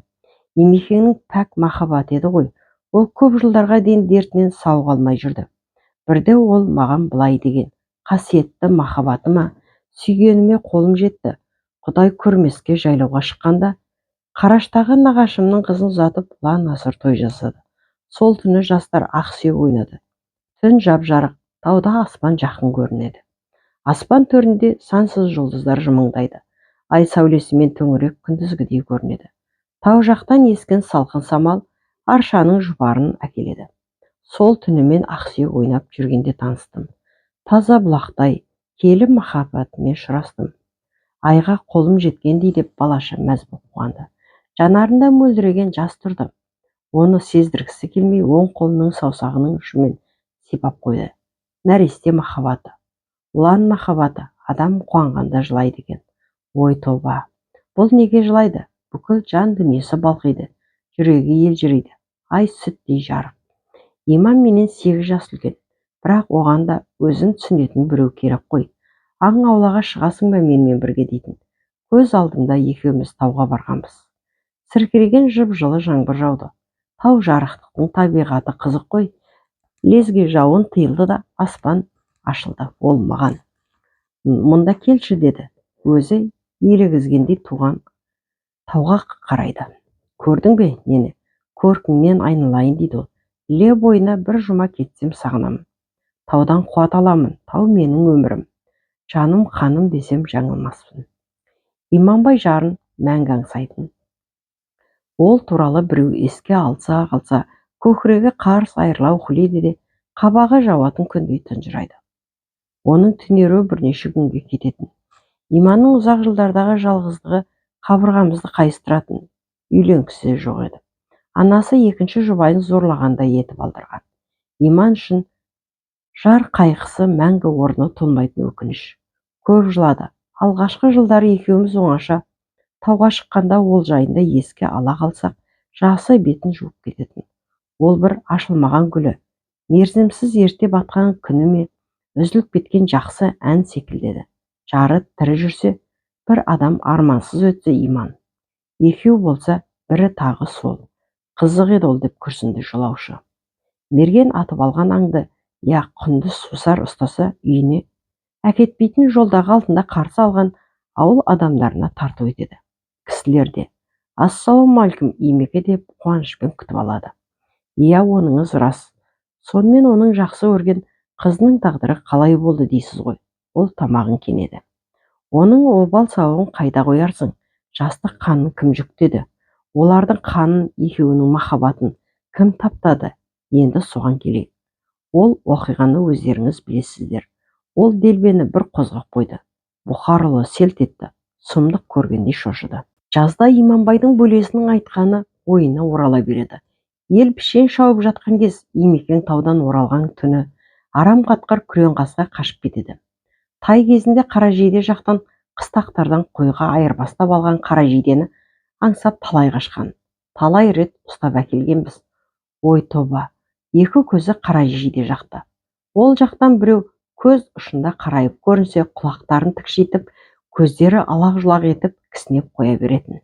Имекеңнің пәк махаббаты еді ғой. Ол көп жылдарға дейін дертінен сауыға алмай жүрді. Бірде ол маған былай деген: «Қасиетті махаббатыма, сүйгеніме қолым жетті. Құдай көрмеске жайлауға шыққанда, Қараштағы нағашымның қызын ұзатып, ұлан асыр той жасады. Сол түні жастар ақсүйек ойнады. Түн жап-жарық, тауда аспан жақын көрінеді. Аспан төрінде сансыз жұлдыздар жымыңдайды. Ай сәулесімен төңірек күндізгідей көрінеді. Тау жақтан ескен салқын самал аршаның жұпарын әкеледі. Сол түні мен ақсүйек ойнап жүргенде таныстым. Таза бұлақтай киелі махаббатымен ұшырастым. Айға қолым жеткендей», — деп балаша мәз боп қуанды. Жанарында мөлдіреген жас тұрды. Оны сездіргісі келмей, оң қолының саусағының ұшымен сипап қойды. Нәресте махаббаты, ұлан махаббаты. Адам қуанғанда жылайды екен. Ой, тоба, бұл неге жылайды? Бүкіл жан дүниесі балқиды, жүрегі елжірейді. Ай сүттей жарық. Иман менен 8 жас үлкен, бірақ оған да өзін түсінетін біреу керек қой. «Аң аулауға шығасың ба менімен бірге?» — дейтін. Көз алдымда екеуміз тауға барғанбыз. Сіркіреген жып-жылы жаңбыр жауды. Тау жарықтықтың табиғаты қызық қой. Лезге жауын тыйылды да, аспан ашылды. Ол маған: «Мұнда келші», — деді. Өзі елегізгендей туған тауға қарайды. «Көрдің бе нені? Көркіңнен айналайын», — дейді ол. «Іле бойына бір жұма кетсем, сағынамын. Таудан қуат аламын. Тау менің өмірім, жаным, қаным десем, жаңылмаспын». Иманбай жарын мәңгі аңсайтын. Ол туралы біреу еске алса қалса, көкірегі қарс айырыла уһілейді де, қабағы жауатын күндей тұнжырайды. Оның түнеруі бірнеше күнге кететін. Иманның ұзақ жылдардағы жалғыздығы қабырғамызды қайыстыратын. Үйленгісі жоқ еді. Анасы екінші жұбайын зорлағандай етіп алдырған. Иман үшін жар қайғысы мәңгі орны толмайтын өкініш. Көп жылады. Алғашқы жылдары екеуміз оңаша тауға шыққанда ол жайында еске ала қалсақ, жасы бетін жуып кететін. Ол бір ашылмаған гүлі, мерзімсіз ерте батқан күні ме, үзіліп кеткен жақсы ән секілді еді. Жары тірі жүрсе, бір адам армансыз өтсе, Иман. Екеу болса, бірі тағы сол. Қызық еді ол, деп күрсінді жолаушы. Мерген атып алған аңды я құнды сусар ұстаса, үйіне әкетпейтін, жолдағы алдында қарсы алған ауыл адамдарына тарту етеді. Кісілер де: «Ассалаумағалейкум, Имеке!» — деп қуанышпен күтіп алады. Иә, оныңыз рас. Сонымен, оның жақсы көрген қызының тағдыры қалай болды дейсіз ғой? Ол тамағын кенеді. Оның обал сауабын қайда қоярсың? Жастық қанын кім жүктеді? Олардың қанын, екеуінің махаббатын кім таптады? Енді соған келейік. Ол оқиғаны өздеріңіз білесіздер. Ол делбені бір қозғап қойды. Бұқар ұлы селт етті, сұмдық көргендей шошыды. Жазда Иманбайдың бөлесінің айтқаны ойына орала береді. Ел пішен шауып жатқан кез. Имекең таудан оралған түні арам қатқыр күрең қасқа қашып кетеді. Тай кезінде Қаражиде жақтан қыстақтардан қойға айырбастап алған қара жидені аңсап талай қашқан. Талай рет ұстап әкелгенбіз. Ой, тоба, екі көзі қара жиде жақта. Ол жақтан біреу көз ұшында қарайып көрінсе, құлақтарын тікшитіп, көздері алақ-жұлақ етіп кісінеп қоя беретін.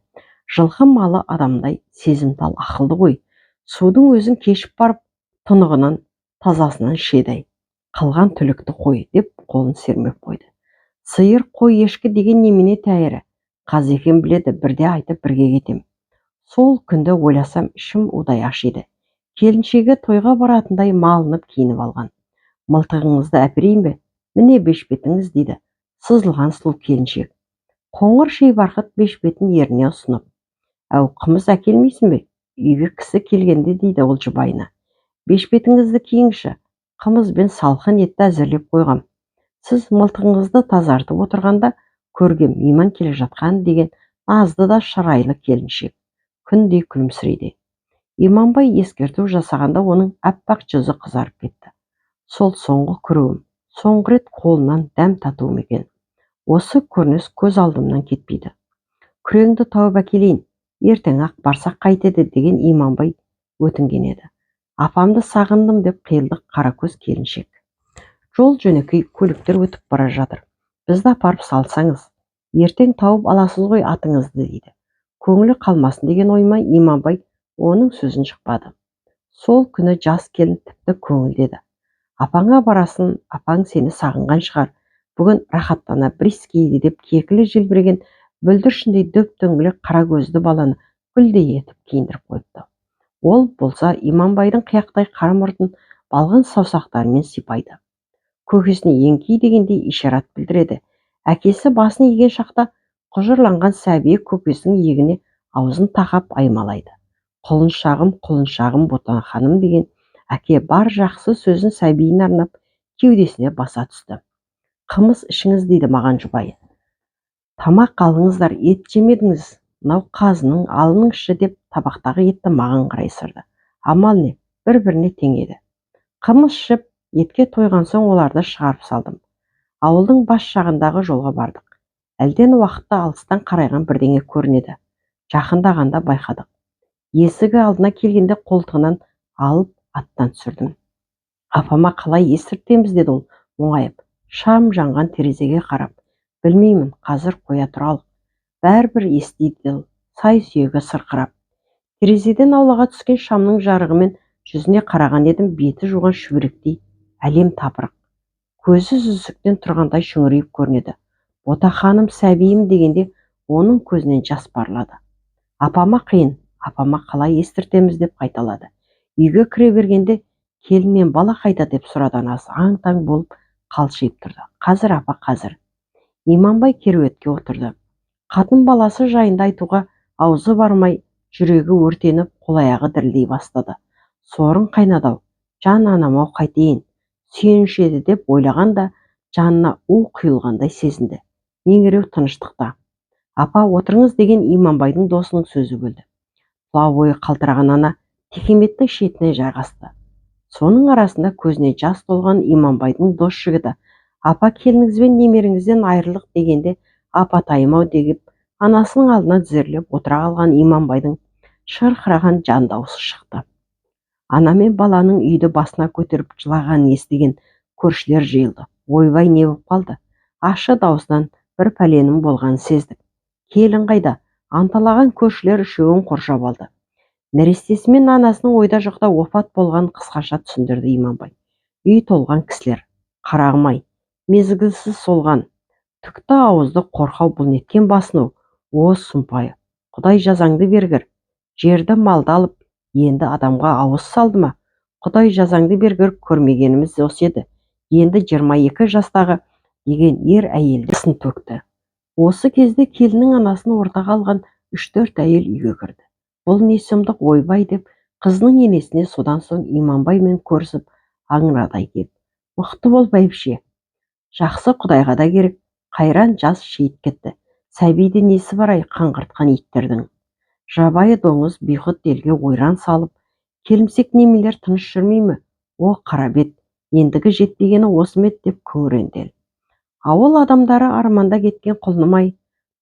Жылқы малы адамдай сезімтал, ақылды ғой. Судың өзін кешіп барып, тұнығынан, тазасынан ішеді-ай. Қалған түлікті қой, деп қолын сермеп қойды. Сиыр, қой, ешкі деген немене тәйірі? Қазекем біледі, бірде айтып бірге кетем. Сол күнді ойласам, ішім удай ашиды. Келіншегі тойға баратындай малынып киініп алған. Мылтығыңызды әперейін бе? Міне бешпетіңіз, дейді сызылған сұлу келіншек. Қоңыр ши барқыт бешпетін еріне ұсынып. Әу, қымыз әкелмейсің бе? Үйге кісі келгенде, дейді ол жұбайына. Бешпетіңізді киіңізші, қымыз бен салқын етті әзірлеп қойғам. Сіз мылтығыңызды тазартып отырғанда көргем, мейман келе жатқан, деген назды да шырайлы келіншек. Күндей күлімсірейді. Иманбай ескерту жасағанда оның аппақ жүзі қызарып кетті. Сол соңғы көруім, соңғы рет қолынан дәм татуым екен. Осы көрініс көз алдымнан кетпейді. Күреңді тауып әкелейін, ертең-ақ барсақ қайтеді, деген Иманбай өтінген еді. Апамды сағындым, деп қиылды қаракөз келіншек. Жол жөнекей көліктер өтіп бара жатыр. Бізді апарып салсаңыз, ертең тауып аласыз ғой атыңызды, дейді. Көңілі қалмасын деген ойма Иманбай оның сөзін жықпады. Сол күні жас келін тіпті көңілді еді. Апаңа барасың, апаң сені сағынған шығар. Бүгін рахаттана бір иіскейді, деп кекілі желбіреген бүлдіршіндей дөп-дөңгелек қара көзді баланы гүлдей етіп киіндіріп қойыпты. Ол болса Иманбайдың қияқтай қара мұртын балғын саусақтарымен сипайды. Көкесіне еңкей дегендей ишарат білдіреді. Әкесі басын иген шақта құжырланған сәбиі көкесінің иегіне аузын тақап аймалайды. Құлыншағым, құлыншағым, Ботақаным, деген әке бар жақсы сөзін сәбиіне арнап кеудесіне баса түсті. Қымыз ішіңіз, дейді маған жұбайы. Тамақ алыңыздар, ет жемедіңіз, мынау қазының алыңызшы, деп табақтағы етті маған қарай ысырды. Амал не, бір-біріне теңеді. Қымыз ішіп, етке тойған соң оларды шығарып салдым. Ауылдың бас жағындағы жолға бардық. Әлден уақытта алыстан қарайған бірдеңе көрінеді. Жақындағанда байқадық. Есігі алдына келгенде қолтығынан алып аттан түсірдім. Апама қалай естіртеміз, деді ол мұңайып, шам жанған терезеге қарап. Білмеймін, қазір қоя тұралық. Бәрібір естиді, сай сүйегі сырқырап. Терезеден аулаға түскен шамның жарығымен жүзіне қараған едім, беті жуған шүберектей әлем тапырық. Көзі жүзіктен тұрғандай шүңірейіп көрінеді. Ботақаным, сәбиім, дегенде оның көзінен жас парлады. Апама қиын, апама қалай естіртеміз, деп қайталады. Үйге кіре бергенде келін мен бала қайда, деп сұрады анасы, аң-таң болып қалшиып тұрды. Қазір, апа, қазір. Иманбай кереуетке отырды. Қатын баласы жайында айтуға аузы бармай, жүрегі өртеніп, қол-аяғы дірілдей бастады. Сорың қайнады-ау, жан анам-ау, қайтейін, сүйеніш еді деп ойлағанда жанына у құйылғандай сезінді. Меңіреу тыныштықта. Апа, отырыңыз, деген Иманбайдың досының сөзі бөлді. Тұла бойы қалтыраған ана текеметтің шетіне жайғасты. Соның арасында көзіне жас толған Иманбайдың дос жігіті, апа, келініңіз бен немереңізден айырылдық, дегенде апатайым-ау деп анасының алдына тізерлеп отыра қалған Иманбайдың шырқыраған жан даусы шықты. Ана мен баланың үйді басына көтеріп жылағанын естіген көршілер жиылды. Ойбай, не болып қалды? Ащы дауысынан бір пәленің болғанын сездік. Келін қайда? Анталаған көршілер үшеуін қоршап алды. Нәрестесі мен анасының ойда жоқта опат болғанын қысқаша түсіндірді Иманбай. Үй толған кісілер, қарағым-ай, мезгілсіз солған, түкті ауызды қорқау, бұл неткен басыну? О, сұмпайы, Құдай жазаңды бергір, жерді малды алып, енді адамға ауыз салды ма? Құдай жазаңды бергір, көрмегеніміз осы еді. Енді 22 жастағы деген ер әйелді сын төкті. Осы кезде келіннің анасын ортаға алған 3-4 әйел үйге кірді. Бұл не сұмдық, ойбай, деп қызының енесіне содан соң Иманбаймен көрісіп аңырадай кеп. Мықты бол, бәйбіше. Жақсы құдайға да керек, қайран жас шейіт кетті. Сәбиде несі бар ай қаңғыртқан иттердің. Жабайы доңыз бейхұт елге ойран салып, келімсек немелер тыныш жүрмей ме? О, қара бет, ендігі жетпегені осы ма еді, деп күңіренді. Ауыл адамдары арманда кеткен құлыным-ай,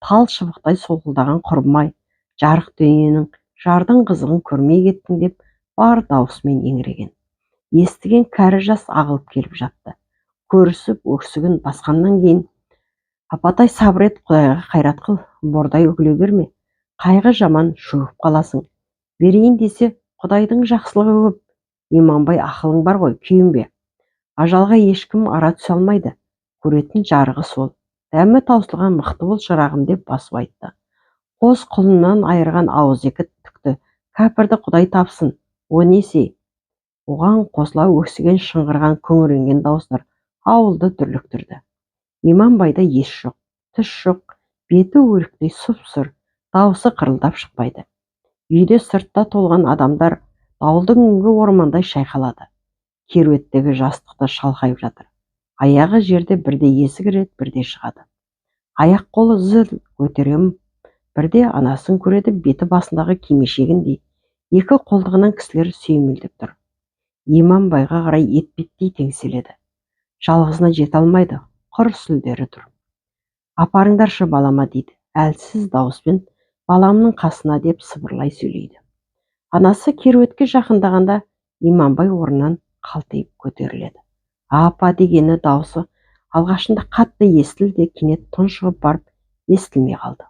тал шыбықтай солқылдаған құрбым-ай, жарық дүниенің жардың қызығын көрмей кеттің, деп бар дауысымен еңіреген. Естіген кәрі жас ағылып келіп жатты. Көрісіп өксігін басқаннан кейін, апатай, сабыр ет, құдайға қайрат қыл, бордай үгіле берме, қайғы жаман, шөгіп қаласың. Берейін десе, құдайдың жақсылығы көп. Иманбай, ақылың бар ғой, күйінбе. Ажалға ешкім ара түсе алмайды. Көретін жарығы сол. Дәмі таусылған мықты бол шырағым деп басу айтты. Қос құлынан айырған ауызекі түкті кәпірді құдай тапсын, о несі? Оған қосыла өксіген, шыңғырған, күңіренген дауыстар ауылды дүрліктірді. Иманбайда ес жоқ, түс жоқ, беті өліктей сұп-сұр, дауысы қырылдап шықпайды. Үйде сыртта толған адамдар дауылды күнгі ормандай шайқалады. Керуеттегі жастықта шалқайып жатыр. Аяғы жерде бірде есі кіреді, бірде шығады. Аяқ қолы зіл көтерем, бірде анасын көреді, беті басындағы кимешегіндей екі қолтығынан кісілер сүйемелдеп тұр. Иманбайға қарай етпеттей теңселеді. Жалғызына жете алмайды, құр сүлдері тұр. Апарыңдаршы балама дейді, әлсіз дауыспен баламның қасына деп сыбырлай сөйлейді. Анасы керуетке жақындағанда Иманбай орнынан қалтиып көтеріледі. Апа дегені даусы алғашында қатты естілді де кенет тұншығып барып естілмей қалды.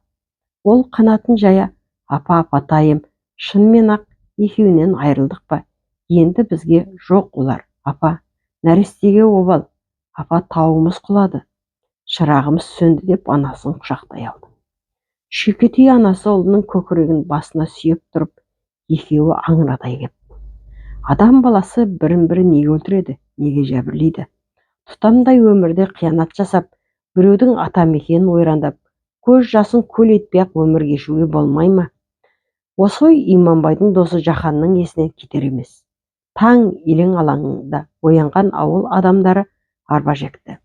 Ол қанатын жая, апа, апатайым, шынымен-ақ екеуінен айырылдық па? Енді бізге жоқ олар, апа, нәрестеге обал, апа, тауымыз құлады, шырағымыз сөнді деп анасын құшақтай алды. Шүйкетей анасы ұлының көкірегін басына сүйеп тұрып, екеуі аңырадай кеп. Адам баласы бірін-бірі неге өлтіреді, неге жәбірлейді? Тұтамдай өмірде қиянат жасап, біреудің атамекенін ойрандап, көз жасын көл етпей-ақ өмір кешуге болмай ма? Осы ой Иманбайдың досы Жаханның есінен кетер емес. Таң елең алаңда оянған ауыл адамдары арба жекті.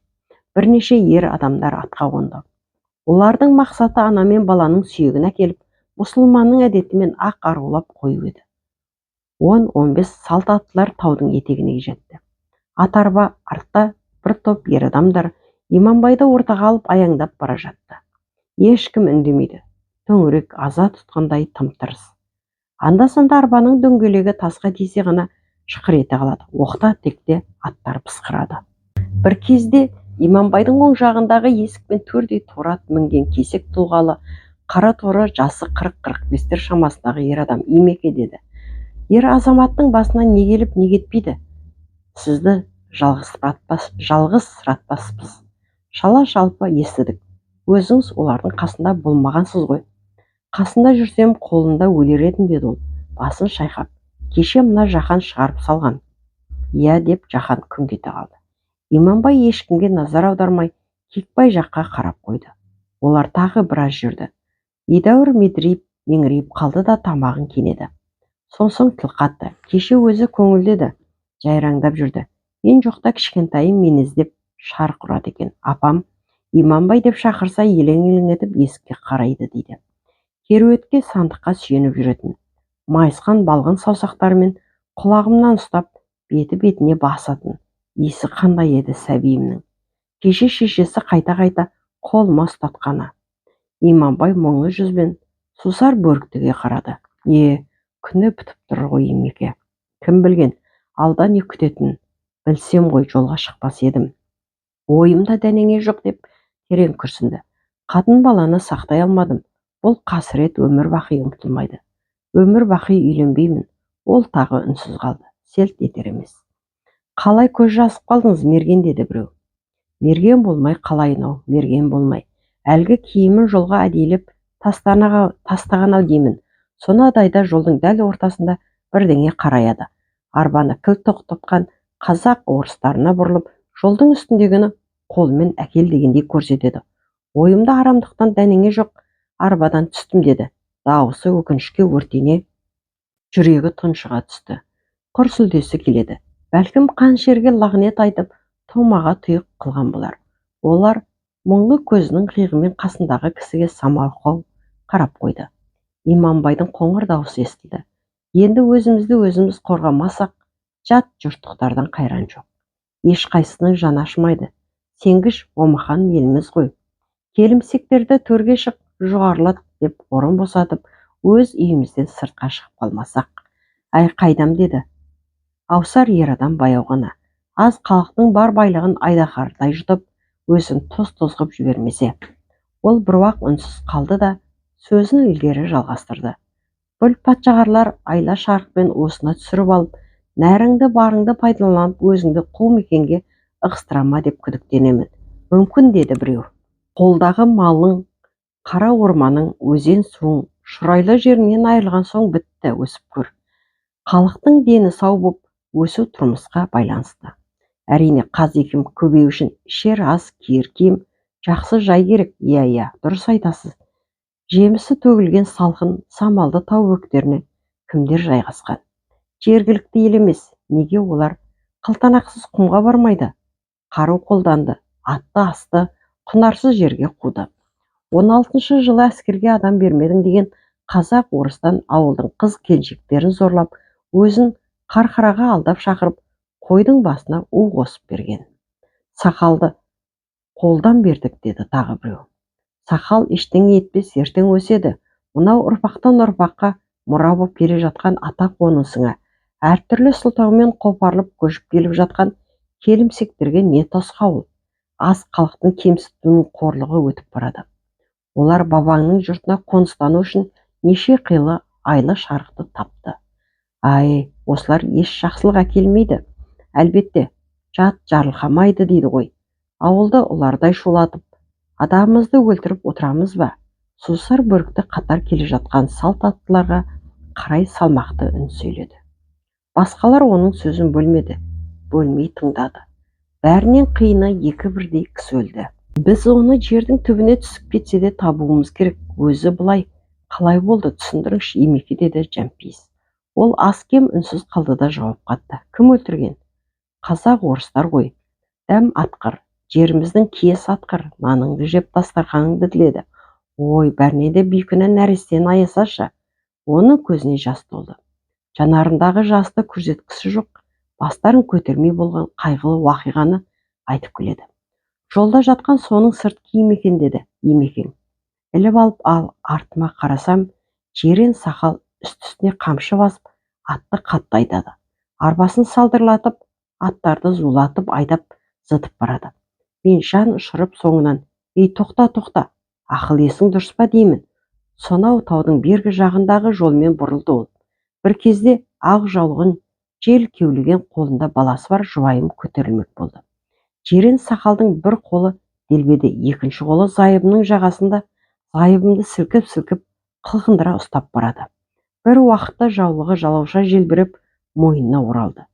Бірнеше ер адамдар атқа қонды. Олардың мақсаты ана мен баланың сүйегін әкеліп, мұсылманның әдетімен ақ арулап қою еді. 10-15 салт аттылар таудың етегіне жетті. Ат арба артта бір топ ер адамдар Иманбайды ортаға алып аяңдап бара жатты. Ешкім үндемейді. Төңірек аза тұтқандай тым-тырыс. Анда-санда арбаның дөңгелегі тасқа тисе ғана шықыр ете қалады. Оқта-текте аттар пысқырады. Бір кезде Иманбайдың оң жағындағы есік пен төрдей торы ат мінген кесек тұлғалы, қара торы, жасы 40-45-тер шамасындағы ер адам Имеке деді. Ер азаматтың басына не келіп, не кетпейді? Сізді жалғызсыратпаспыз. Шала-жалпы естідік. Өзіңіз олардың қасында болмағансыз ғой. Қасында жүрсем қолында өлер едім деді ол, басын шайқап. Кеше мына Жахан шығарып салған. Иә деп Жахан күңк ете қалды. Иманбай ешкімге назар аудармай Кекбай жаққа қарап қойды. Олар тағы біраз жүрді. Едәуір медірейіп, меңірейіп қалды да тамағын кенеді. Сонсоң тіл қатты. Кеше өзі көңілді еді, жайраңдап жүрді. Мен жоқта кішкентайым мені іздеп шарқ ұрады екен. Апам Иманбай деп шақырса елең-елең етіп есікке қарайды дейді. Керуетке сандыққа сүйеніп жүретін. Майысқан балғын саусақтарымен құлағымнан ұстап, беті-бетіне басатын. Иісі қандай еді сәбиімнің. Кеше шешесі қайта-қайта қолыма ұстатқаны. Иманбай мұңлы жүзбен сусар бөріктіге қарады. Е, күні бітіп тұр ғой Имеке. Кім білген, алда не күтетінін. Білсем ғой жолға шықпас едім. Ойымда дәнеңе жоқ деп терең күрсінді. Қатын баланы сақтай алмадым. Бұл қасірет өмір бақи ұмытылмайды. Өмір бақи үйленбеймін. Ол тағы үнсіз қалды. Селт етер емес. Қалай көз жазып қалдыңыз, мерген деді біреу. Мерген болмай қалайын-ау, мерген болмай. Әлгі киімін жолға әдейілеп тастаған-ау деймін. Сонадайда жолдың дәл ортасында бірдеңе қараяды. Арбаны кілт тоқтатқан қазақ орыстарына бұрылып, жолдың үстіндегіні қолымен әкел дегендей көрсетеді. Ойымда арамдықтан дәнеңе жоқ, арбадан түстім деді. Дауысы өкінішке өртене, жүрегі тұншыға түсті. Құр сүлдесі келеді. Бәлкім қаншерге лағнет айтып, томаға тұйық қылған болар. Олар мұңлы көзінің қиығымен қасындағы кісіге самарқау қарап қойды. Иманбайдың қоңыр дауысы естілді. Енді өзімізді өзіміз қорғамасақ, жат жұрттықтардан қайран жоқ. Ешқайсысының жаны ашымайды. Сенгіш омахан еліміз ғой. Келімсектерді төрге шық, жоғарылат деп орын босатып, өз үйімізден сыртқа шығып қалмасақ. Әй қайдам деді. Аусар ер адам баяу ғана. Аз халықтың бар байлығын айдаһардай жұтып, өзін тоз-тоз ғып жібермесе. Ол бір уақ үнсіз қалды да сөзін ілгері жалғастырды. Бүл патшағарлар айла шарықпен осына түсіріп алып, Нәріңді барыңды пайдаланып өзіңді қу мекенге ығыстыра ма деп күдіктенемін. Мүмкін, деді біреу. Қолдағы малың, қара орманың, өзен суың, шұрайлы жеріңнен айырылған соң бітті, өсіп көр. Халықтың дені сау боп өсу тұрмысқа байланысты. Әрине, қаз екім көбею үшін ішер ас, киер киім, жақсы жай керек. Иә, иә, дұрыс айтасыз. Жемісі төгілген салқын самалды тау бөктеріне кімдер жайғасқан? Жергілікті ел емес, неге олар қылтанақсыз құмға бармайды? Қару қолданды, атты асты, құнарсыз жерге қуды. 16-шы жылы әскерге адам бермедің деген қазақ орыстан ауылдың қыз келіншектерін зорлап, өзін Қарқараға алдап шақырып, қойдың басына у қосып берген. Сақалды қолдан бердік, деді тағы біреу. Сақал ештеңе етпес, ертең өседі. Мынау ұрпақтан ұрпаққа мұра боп келе жатқан ата қонысыңа әртүрлі сылтаумен қопарылып көшіп келіп жатқан келімсектерге не тосқауыл? Аз халықтың кемсітуінің қорлығы өтіп барады. Олар бабаңның жұртына қоныстану үшін неше қилы айлы шарықты тапты. Ай, осылар еш жақсылық әкелмейді. Әлбетте, жат жарылқамайды дейді ғой. Ауылды ұлардай шулатып, адамымызды өлтіріп отырамыз ба? Сусар бөрікті қатар келе жатқан салт аттыларға қарай салмақты үн сөйледі. Басқалар оның сөзін бөлмеді, бөлмей тыңдады. Бәрінен қиыны екі бірдей кісі өлді. Біз оны жердің түбіне түсіп кетсе де табуымыз керек. Өзі былай қалай болды, түсіндіріңізші, Емеке, деді Жәмпейіс. Ол аз-кем үнсіз қалды да жауап қатты. Кім өлтірген? Қазақ орыстар ғой. Дәм атқыр, жеріміздің киесі атқыр, наныңды жеп дастарханыңды тіледі. Ой, бәріне де бейкүнә нәрестені аясашы. Оның көзіне жас толды. Жанарындағы жасты көрсеткісі жоқ, бастарын көтермей болған қайғылы уақиғаны айтып келеді. Жолда жатқан соның сырт киім екен, деді Емекең. Іліп алып ал артыма қарасам, жирен сақал үсті-үстіне қамшы басып, атты қатты айдады. Арбасын салдырлатып, аттарды зулатып айдап зытып барады. Мен жан ұшырып соңынан, ей, тоқта, тоқта, ақыл есің дұрыс па деймін. Сонау таудың бергі жағындағы жолмен бұрылды ол. Бір кезде ақ жаулығын жел кеулеген қолында баласы бар жұбайым көтерілмек болды. Жирен сақалдың бір қолы делбеде, екінші қолы зайыбының жағасында, зайыбымды сілкіп-сілкіп қылқындыра ұстап барады. Бір уақытта жаулығы жалауша желбіреп мойнына оралды.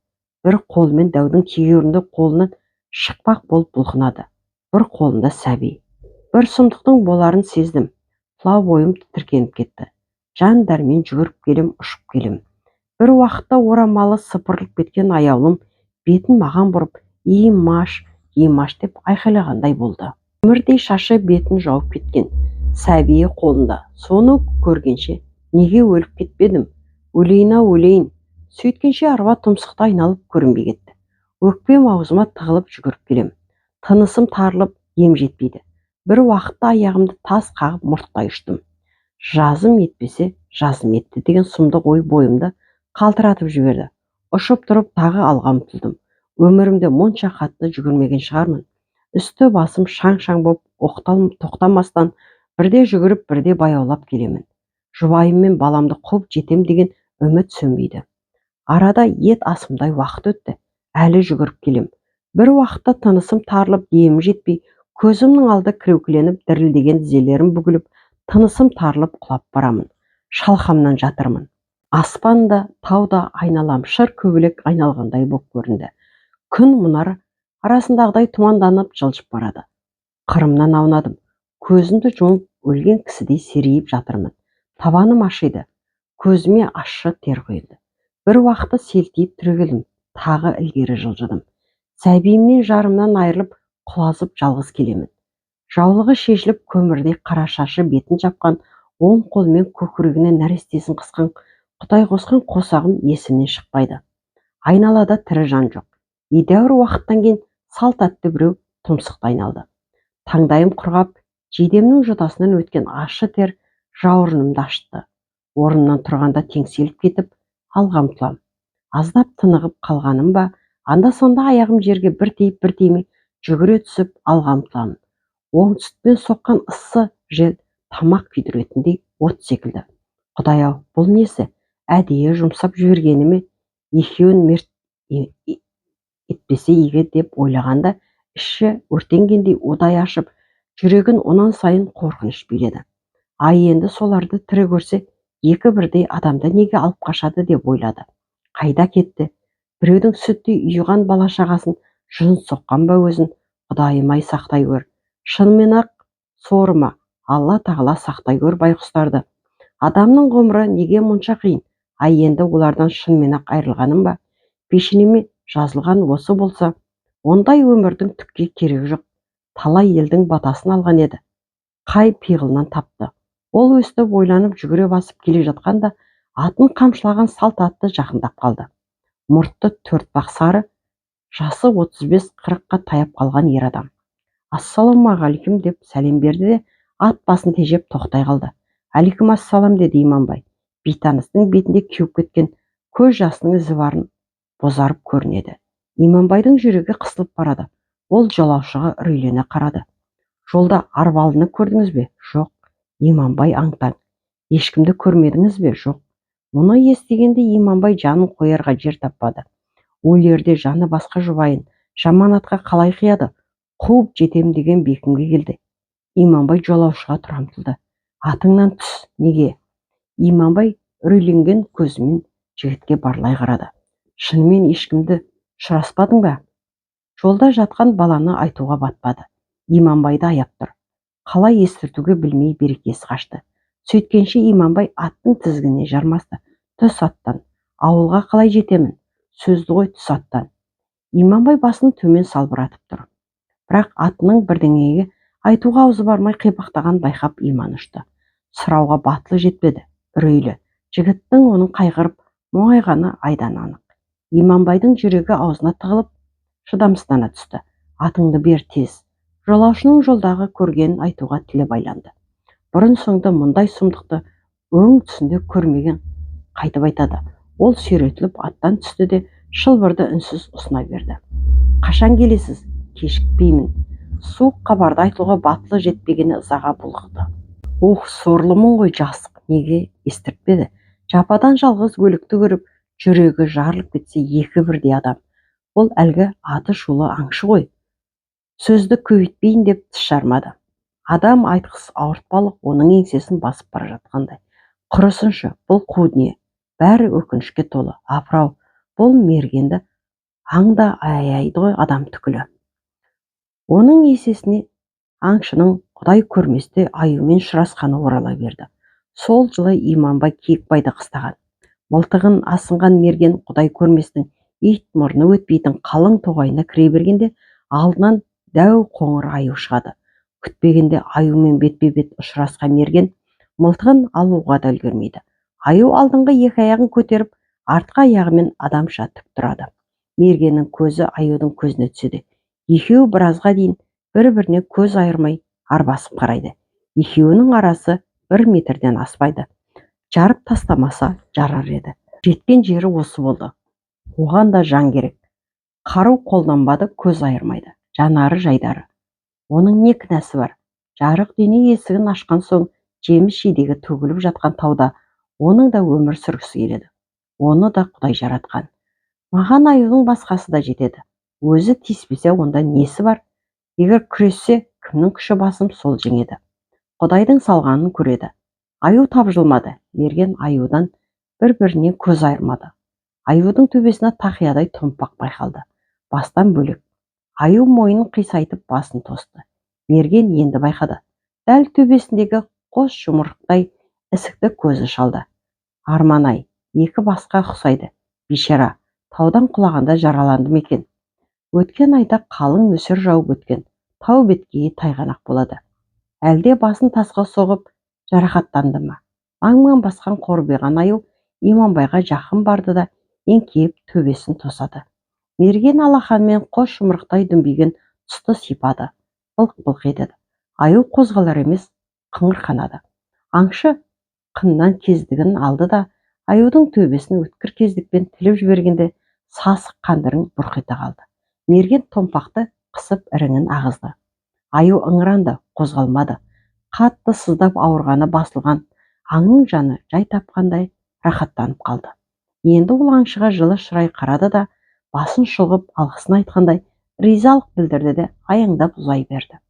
Бір қолымен дәудің тегеурінді қолынан шықпақ болып бұлқынады. Бір қолында сәби. Бір сұмдықтың боларын сездім. Тұла бойым тітіркеніп кетті. Жан дәрмен жүгіріп келем, ұшып келем. Бір уақытта орамалы сыпырылып кеткен аяулым бетін маған бұрып, «Имаш, Имаш» деп айқайлағандай болды. Өмірдей шашы бетін жауып кеткен, сәбиі қолында. Соны көргенше неге өліп кетпедім? Өлейін-ау, өлейін. Сөйткенше арба тұмсықты айналып көрінбей кетті. Өкпем аузыма тығылып жүгіріп келем. Тынысым тарылып, ем жетпейді. Бір уақытта аяғымды тас қағып мұрттай ұштым. Жазым етпесе, жазым етті деген сұмдық ой бойымды қалтыратып жіберді. Ұшып тұрып тағы алға ұмтылдым. Өмірімде монша қатты жүгірмеген шығармын. Үсті басым шаң-шаң боп, тоқтамастан бірде жүгіріп, бірде баяулап келемін. Жұбайым мен баламды қуып жетем деген үміт сөнбейді. Арада ет асымдай уақыт өтті. Әлі жүгіріп келем. Бір уақытта тынысым тарылып, демім жетпей, көзімнің алды кіреукіленіп, дірілдеген тізелерім бүгіліп, тынысым тарылып құлап барамын. Шалқамнан жатырмын. Аспан да, тау да айналам шыр көбелек айналғандай боп көрінді. Күн мұнар арасындағыдай тұманданып жылжып барады. Қырымнан аунадым. Көзімді жұмып өлген кісідей серейіп жатырмын. Табаным ашиды. Көзіме ащы тер құйылды. Бір уақытта селтиіп түрегелдім. Тағы ілгері жылжыдым. Сәбиімнен жарымнан айырылып, құлазып жалғыз келемін. Жаулығы шешіліп, көмірдей қара шашы бетін жапқан, оң қолымен көкірегіне нәрестесін қысқан Құдай қосқан қосағым есімнен шықпайды. Айналада тірі жан жоқ. Едәуір уақыттан кейін салт атты біреу тұмсықты айналды. Таңдайым құрғап, жейдемнің жотасынан өткен ащы тер жауырынымды ашытты. Орнымнан тұрғанда теңселіп кетіп, алға ұмтылам. Аздап тынығып қалғаным ба, анда-санда аяғым жерге бір тиіп, бір тимей жүгіре түсіп алға ұмтыламын. Оңтүстіктен соққан ыссы жел тамақ күйдіретіндей от секілді. Құдай-ау, бұл несі? Әдейі жұмсап жібергені ме? Екеуін етпесе игі деп ойлағанда іші өртенгендей удай ашып, жүрегін онан сайын қорқыныш биледі. Ай, енді соларды тірі көрсе, екі бірдей адамды неге алып қашады деп ойлады. Қайда кетті? Біреудің сүттей ұйыған бала шағасын жын соққан ба өзін? Құдайым-ай, сақтай көр. Шынымен-ақ соры ма? Алла тағала сақтай көр байқұстарды. Адамның ғұмыры неге мұнша қиын? Ай, енді олардан шынымен-ақ айырылғаным ба? Пешенеме жазылған осы болса, ондай өмірдің түкке керегі жоқ. Талай елдің батасын алған еді. Қай пиғылынан тапты? Ол өстіп ойланып жүгіре басып келе жатқанда атын қамшылаған салт атты жақындап қалды. Мұртты төртбақ сары, жасы 35-40-қа таяп қалған ер адам. Ассалаумағалейкум деп сәлем берді де, ат басын тежеп тоқтай қалды. Әлейкум ассалам деді Иманбай. Бейтаныстың бетінде кеуіп кеткен көз жасының ізі барын бозарып көрінеді. Иманбайдың жүрегі қысылып барады. Ол жолаушыға үрейлене қарады. Жолда арбалыны көрдіңіз бе? Жоқ. Иманбай аң-таң. Ешкімді көрмедіңіз бе? Жоқ. Мұны естігенде Иманбай жанын қоярға жер таппады. Өлерде жаны басқа жұбайын жаман атқа қалай қияды? Қуып жетем деген бекімге келді. Иманбай жолаушыға тұра ұмтылды. Атыңнан түс, неге? Иманбай үрейленген көзімен жігітке барлай қарады. Шынымен ешкімді ұшыраспадың ба? Жолда жатқан баланы айтуға батпады. Иманбайды аяп тұр. Қалай естіртуге білмей берекесі қашты. Сөйткенше Иманбай аттың тізгініне жармасты. Түс аттан. Ауылға қалай жетемін? Сөзді ғой, түс аттан. Иманбай басын төмен салбыратып тұр. Бірақ атының бірдеңеге айтуға аузы бармай қипақтаған байқап иман ұшты. Сұрауға батылы жетпеді. Үрейлі. Жігіттің оның қайғырып мұңайғаны айдан анық. Иманбайдың жүрегі аузына тығылып, шыдамсыздана түсті. Атыңды бер тез. Жолаушының жолдағы көргенін айтуға тілі байланды. Бұрын соңды мұндай сұмдықты өң түсінде көрмеген қайтып айтады. Ол сүйретіліп аттан түсті де шылбырды үнсіз ұсына берді. Қашан келесіз? Кешікпеймін. Суық хабарды айтуға батылы жетпегені ызаға булықты. Ух, сорлымын ғой, жасық неге естіртпеді? Жападан жалғыз өлікті көріп, жүрегі жарылып кетсе екі бірдей адам. Ол әлгі аты шулы аңшы ғой. Сөзді көбейтпейін деп тіс жармады. Адам айтқысыз ауыртпалық оның еңсесін басып бара жатқандай. Құрысыншы, бұл қу дүние. Бәрі өкінішке толы. Апырау, бұл мергенді аң да аяйды ғой адам түгілі. Оның есесіне аңшының құдай көрместе аюмен ұшырасқаны орала берді. Сол жылы Иманбай Киікбайды қыстаған. Мылтығын асынған мерген құдай көрместің ит мұрны өтпейтін қалың тоғайына кіре бергенде алдынан дәу қоңыр аю шығады. Күтпегенде аюмен бетпе-бет ұшырасқан мерген мылтығын алуға да үлгермейді. Аю алдыңғы екі аяғын көтеріп, артқы аяғымен адамша тік тұрады. Мергеннің көзі аюдың көзіне түседі. Екеуі біразға дейін бір-біріне көз айырмай арбасып қарайды. Екеуінің арасы 1 метрден аспайды. Жарып тастамаса жарар еді. Жеткен жері осы болды. Оған да жан керек. Қару қолданбады, көз айырмайды. Жанары жайдары. Оның не кінәсі бар? Жарық дүние есігін ашқан соң жеміс жидегі төгіліп жатқан тауда оның да өмір сүргісі келеді. Оны да Құдай жаратқан. Маған аюдың басқасы да жетеді. Өзі тиіспесе онда несі бар? Егер күрессе, кімнің күші басым, сол жеңеді. Құдайдың салғанын көреді. Аю тапжылмады. Мерген аюдан бір-біріне көз айырмады. Аюдың төбесіне тақиядай томпақ байқалды. Бастан бөлек. Аю мойнын қисайтып басын тосты. Мерген енді байқады. Дәл төбесіндегі қос жұмырықтай ісікті көзі шалды. Арман-ай, екі басқа ұқсайды. Бейшара, таудан құлағанда жараланды ма екен? Өткен айда қалың нөсер жауып өткен. Тау беткейі тайғанақ болады. Әлде басын тасқа соғып жарақаттанды ма? Маң-маң басқан қорбиған аю Иманбайға жақын барды да еңкейіп төбесін тосады. Мерген алақанымен қос жұмырықтай дүмбиген тұсты сипады. Былқ-былқ етеді. Аю қозғалар емес, қыңырқанады. Аңшы қыннан кездігін алды да аюдың төбесін өткір кездікпен тіліп жібергенде сасық қандырын бұрқ ете қалды. Мерген томпақты қысып іріңін ағызды. Аю ыңыранды, қозғалмады. Қатты сыздап ауырғаны басылған аңның жаны жай тапқандай рахаттанып қалды. Енді ол аңшыға жылы шырай қарады да Басын шұлғып алғысын айтқандай ризалық білдірді де аяңдап ұзай берді.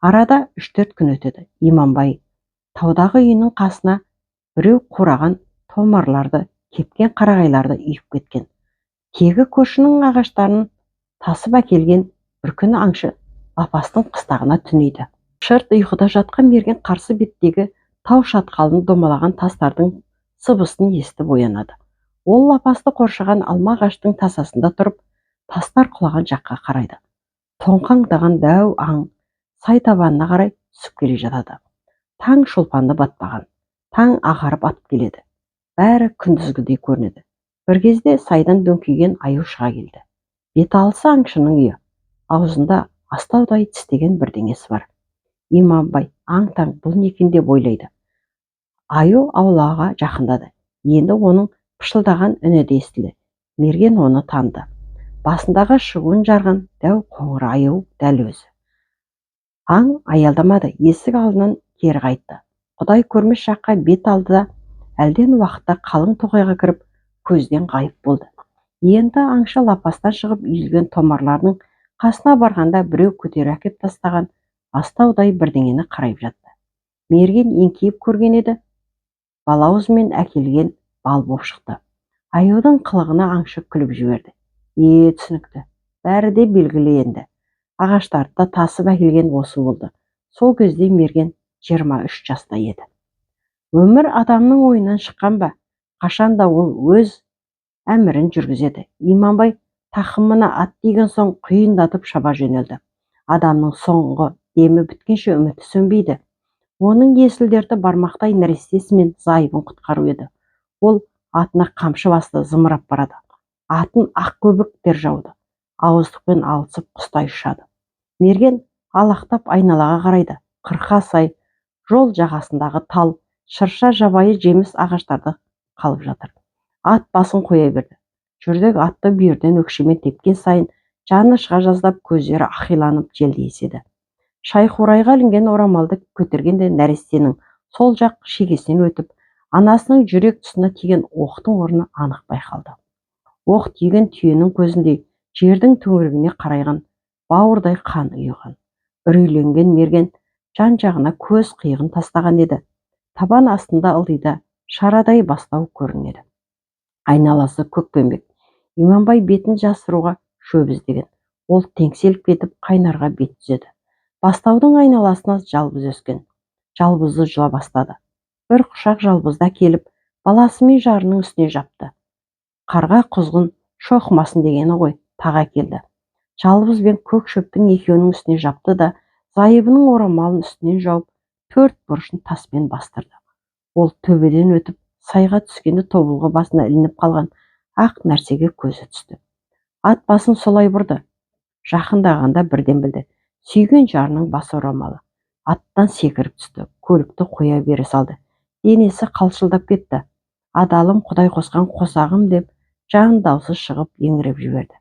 Арада 3-4 күн өтеді. Иманбай таудағы үйінің қасына біреу қураған томарларды, кепкен қарағайларды үйіп кеткен. Тегі көршінің ағаштарын тасып әкелген. Бір күні аңшы лапастың қыстағына түнейді. Шырт ұйқыда жатқан мерген қарсы беттегі тау шатқалын домалаған тастардың сыбысын естіп оянады. Ол лапасты қоршаған алма ағаштың тасасында тұрып, тастар құлаған жаққа қарайды. Тоңқаңдаған дәу аң сай табанына қарай түсіп келе жатады. Таң шолпанды батпаған. Таң ағарып атып келеді. Бәрі күндізгідей көрінеді. Бір кезде сайдан дөңкиген аю шыға келді. Бет алысы аңшының үйі. Аузында астаудай тістеген бірдеңесі бар. Иманбай аң-таң, бұл не екен деп ойлайды. Аю аулаға жақындады. Енді оның пышылдаған үні де естілді. Мерген оны таныды. Басындағы шығуын жарған дәу қоңыр аю дәл өзі. Аң аялдамады, есік алдынан кері қайтты. Құдай көрмес жаққа бет алды да, әлден уақытта қалың тоғайға кіріп, көзден ғайып болды. Енді аңшы лапастан шығып үйілген томарлардың қасына барғанда, біреу көтеріп әкеп тастаған астаудай бірдеңені қарап жатты. Мерген еңкейіп көрген еді, балауызмен әкелген бал боп шықты. Аюдың қылығына аңшы күліп жіберді. Е, түсінікті. Бәрі де белгілі енді. Ағаштарды да тасып әкелген осы болды. Сол кезде мерген 23 жаста еді. Өмір адамның ойынан шыққан ба? Қашан да ол өз әмірін жүргізеді. Иманбай тақымына ат тиген соң құйындатып шаба жөнелді. Адамның соңғы демі біткенше үміті сөнбейді. Оның есіл дерті бармақтай нәрестесі мен зайыбын құтқару еді. Ол атына қамшы басты, зымырап барады. Атын ақ көбіктер жауды. Ауыздықпен алысып құстай ұшады. Мерген алақтап айналаға қарайды. Қырқа сай, жол жағасындағы тал, шырша, жабайы жеміс ағаштарды қалып жатыр. Ат басын қоя берді. Жүрдек атты бүйірден өкшемен тепкен сайын жаны шыға жаздап, көздері ақиланып желдей еседі. Шайқурайға ілінген орамалды көтергенде нәрестенің сол жақ шекесінен өтіп, анасының жүрек тұсына тиген оқтың орны анық байқалды. Оқ тиген түйенің көзіндей жердің төңірегіне қарайған бауырдай қан ұйыған. Үрейленген мерген жан-жағына көз қиығын тастаған еді. Табан астында ылдида шарадай бастау көрінеді. Айналасы көкпеңбек. Иманбай бетін жасыруға шөп іздеген. Ол теңселіп кетіп, қайнарға бет түзеді. Бастаудың айналасына жалбыз өскен. Жалбызды жұла бастады. Бір құшақ жалбызды әкеліп, баласы мен жарының үстіне жапты. Қарға құзғын шоқымасын дегені ғой, тағы әкелді. Жалбыз бен көк шөптің екеуінің үстіне жапты да, зайыбының орамалын үстінен жауып, төрт бұрышын таспен бастырды. Ол төбеден өтіп, сайға түскенде тобылғы басына ілініп қалған ақ нәрсеге көзі түсті. Ат басын солай бұрды. Жақындағанда бірден білді. Сүйген жарының бас орамалы. Аттан секіріп түсті. Көлікті қоя бере салды. Денесі қалшылдап кетті. Адалым, Құдай қосқан қосағым деп жан даусы шығып еңіреп жіберді.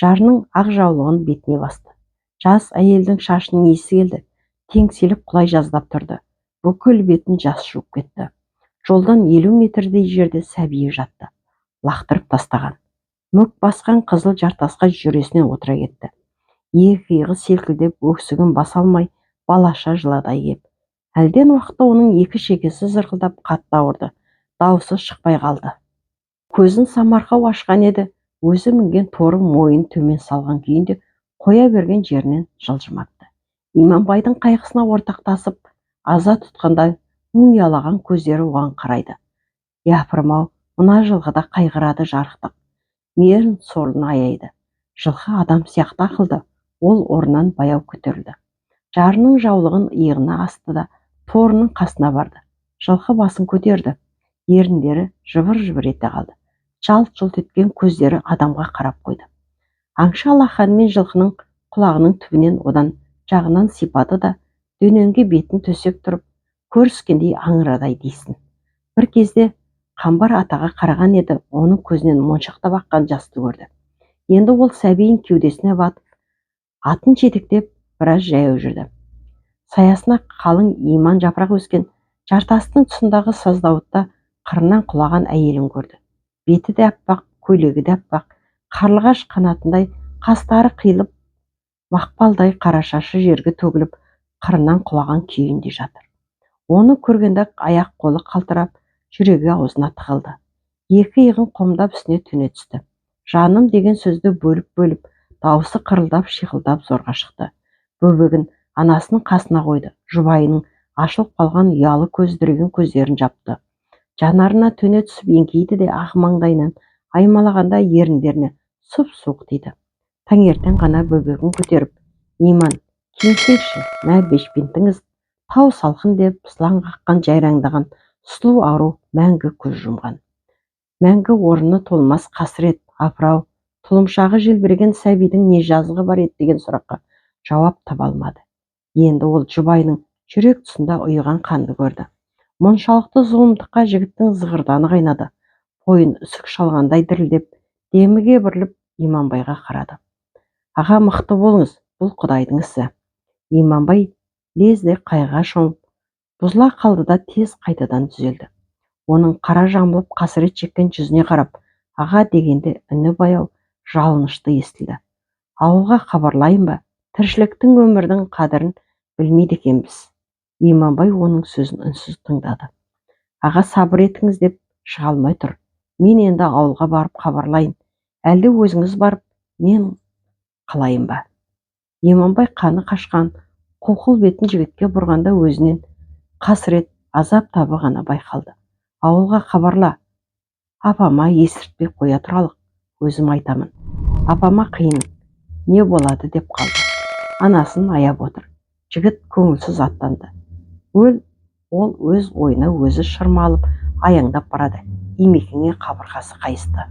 Жарының ақ жаулығын бетіне басты. Жас әйелдің шашының иісі келді. Теңселіп құлай жаздап тұрды. Бүкіл бетін жас жуып кетті. Жолдан 50 метрдей жерде сәбиі жатты. Лақтырып тастаған. Мүк басқан қызыл жартасқа жүресінен отыра кетті. Екі иығы селкілдеп, өксігін баса алмай, балаша жылады кеп. Әлден уақытта оның екі шекесі зырқылдап қатты ауырды. Даусы шықпай қалды. Көзін самарқау ашқан еді, өзі мінген торы мойын төмен салған күйінде қоя берген жерінен жылжымапты. Иманбайдың қайғысына ортақтасып, аза тұтқандай мұң ұялаған көздері оған қарайды. Япырмау, мына жылқы да қайғырады жарықтық. Мерін сорлыны аяйды. Жылқы адам сияқты ақылды. Ол орнынан баяу көтерілді. Жарының жаулығын иығына асты да, торының қасына барды. Жылқы басын көтерді. Еріндері жыбыр-жыбыр ете қалды. Жалт-жұлт еткен көздері адамға қарап қойды. Аңшы алақанымен жылқының құлағының түбінен одан жағынан сипады да, дөненге бетін төсеп тұрып, көріскендей аңырадай дейсін. Бір кезде Қамбар атаға қараған еді, оның көзінен моншақтап аққан жасты көрді. Енді ол сәбиін кеудесіне батып, атын жетектеп біраз жаяу жүрді. Саясына қалың иман жапырақ өскен жартастың тұсындағы саздауытта қырынан құлаған әйелін көрді. Беті де аппақ, көйлегі де аппақ, Қарлығаш қанатындай қастары қиылып, мақпалдай қара шашы жерге төгіліп, қырынан құлаған күйінде жатыр. Оны көргенде аяқ-қолы қалтырап, жүрегі аузына тығылды. Екі иығын қомдап үстіне төне түсті. Жаным деген сөзді бөліп-бөліп, даусы қырылдап, шиқылдап зорға шықты. Бөбегін анасының қасына қойды. Жұбайының ашылып қалған ұялы көздіреген көздерін жапты. Жанарына төне түсіп еңкейді де ақ маңдайынан аймалағанда еріндеріне сұп-суық тиді. Таңертең ғана бөбегін көтеріп, "Иман, киінсеңші, мә бешпентіңіз, тау салқын" деп сылаң қаққан жайраңдаған сұлу ару мәңгі көз жұмған. Мәңгі орны толмас қасірет, апырау, тұлымшағы желбіреген сәбидің не жазығы бар еді деген сұраққа жауап таба алмады. Енді ол жұбайының жүрек тұсында ұйыған қанды көрді. Мұншалықты зұлымдыққа жігіттің зығырданы қайнады. Бойын үсік шалғандай дірілдеп, деміге бүріліп Иманбайға қарады. Аға, мықты болыңыз, бұл Құдайдың ісі. Иманбай лезде қайғыға шомып, бұзыла қалды да тез қайтадан түзелді. Оның қара жамылып қасірет шеккен жүзіне қарап, аға дегенде үні баяу, жалынышты естілді. Ауылға хабарлайын ба? Тіршіліктің, өмірдің қадірін білмейді екенбіз. Иманбай оның сөзін үнсіз тыңдады. Аға, сабыр етіңіз деп шыға алмай тұр. Мен енді ауылға барып хабарлайын. Әлде өзіңіз барып, мен қалайын ба? Иманбай қаны қашқан қуқыл бетін жігітке бұрғанда өзінен қасірет, азап табы ғана байқалды. Ауылға хабарла. Апама естіртпей қоя тұралық, өзім айтамын. Апама қиын, не болады деп қалды. Анасын аяп отыр. Жігіт көңілсіз аттанды. Ол өз ойына өзі шырмалып, аяңдап барады. Имекеңе қабырғасы қайысты.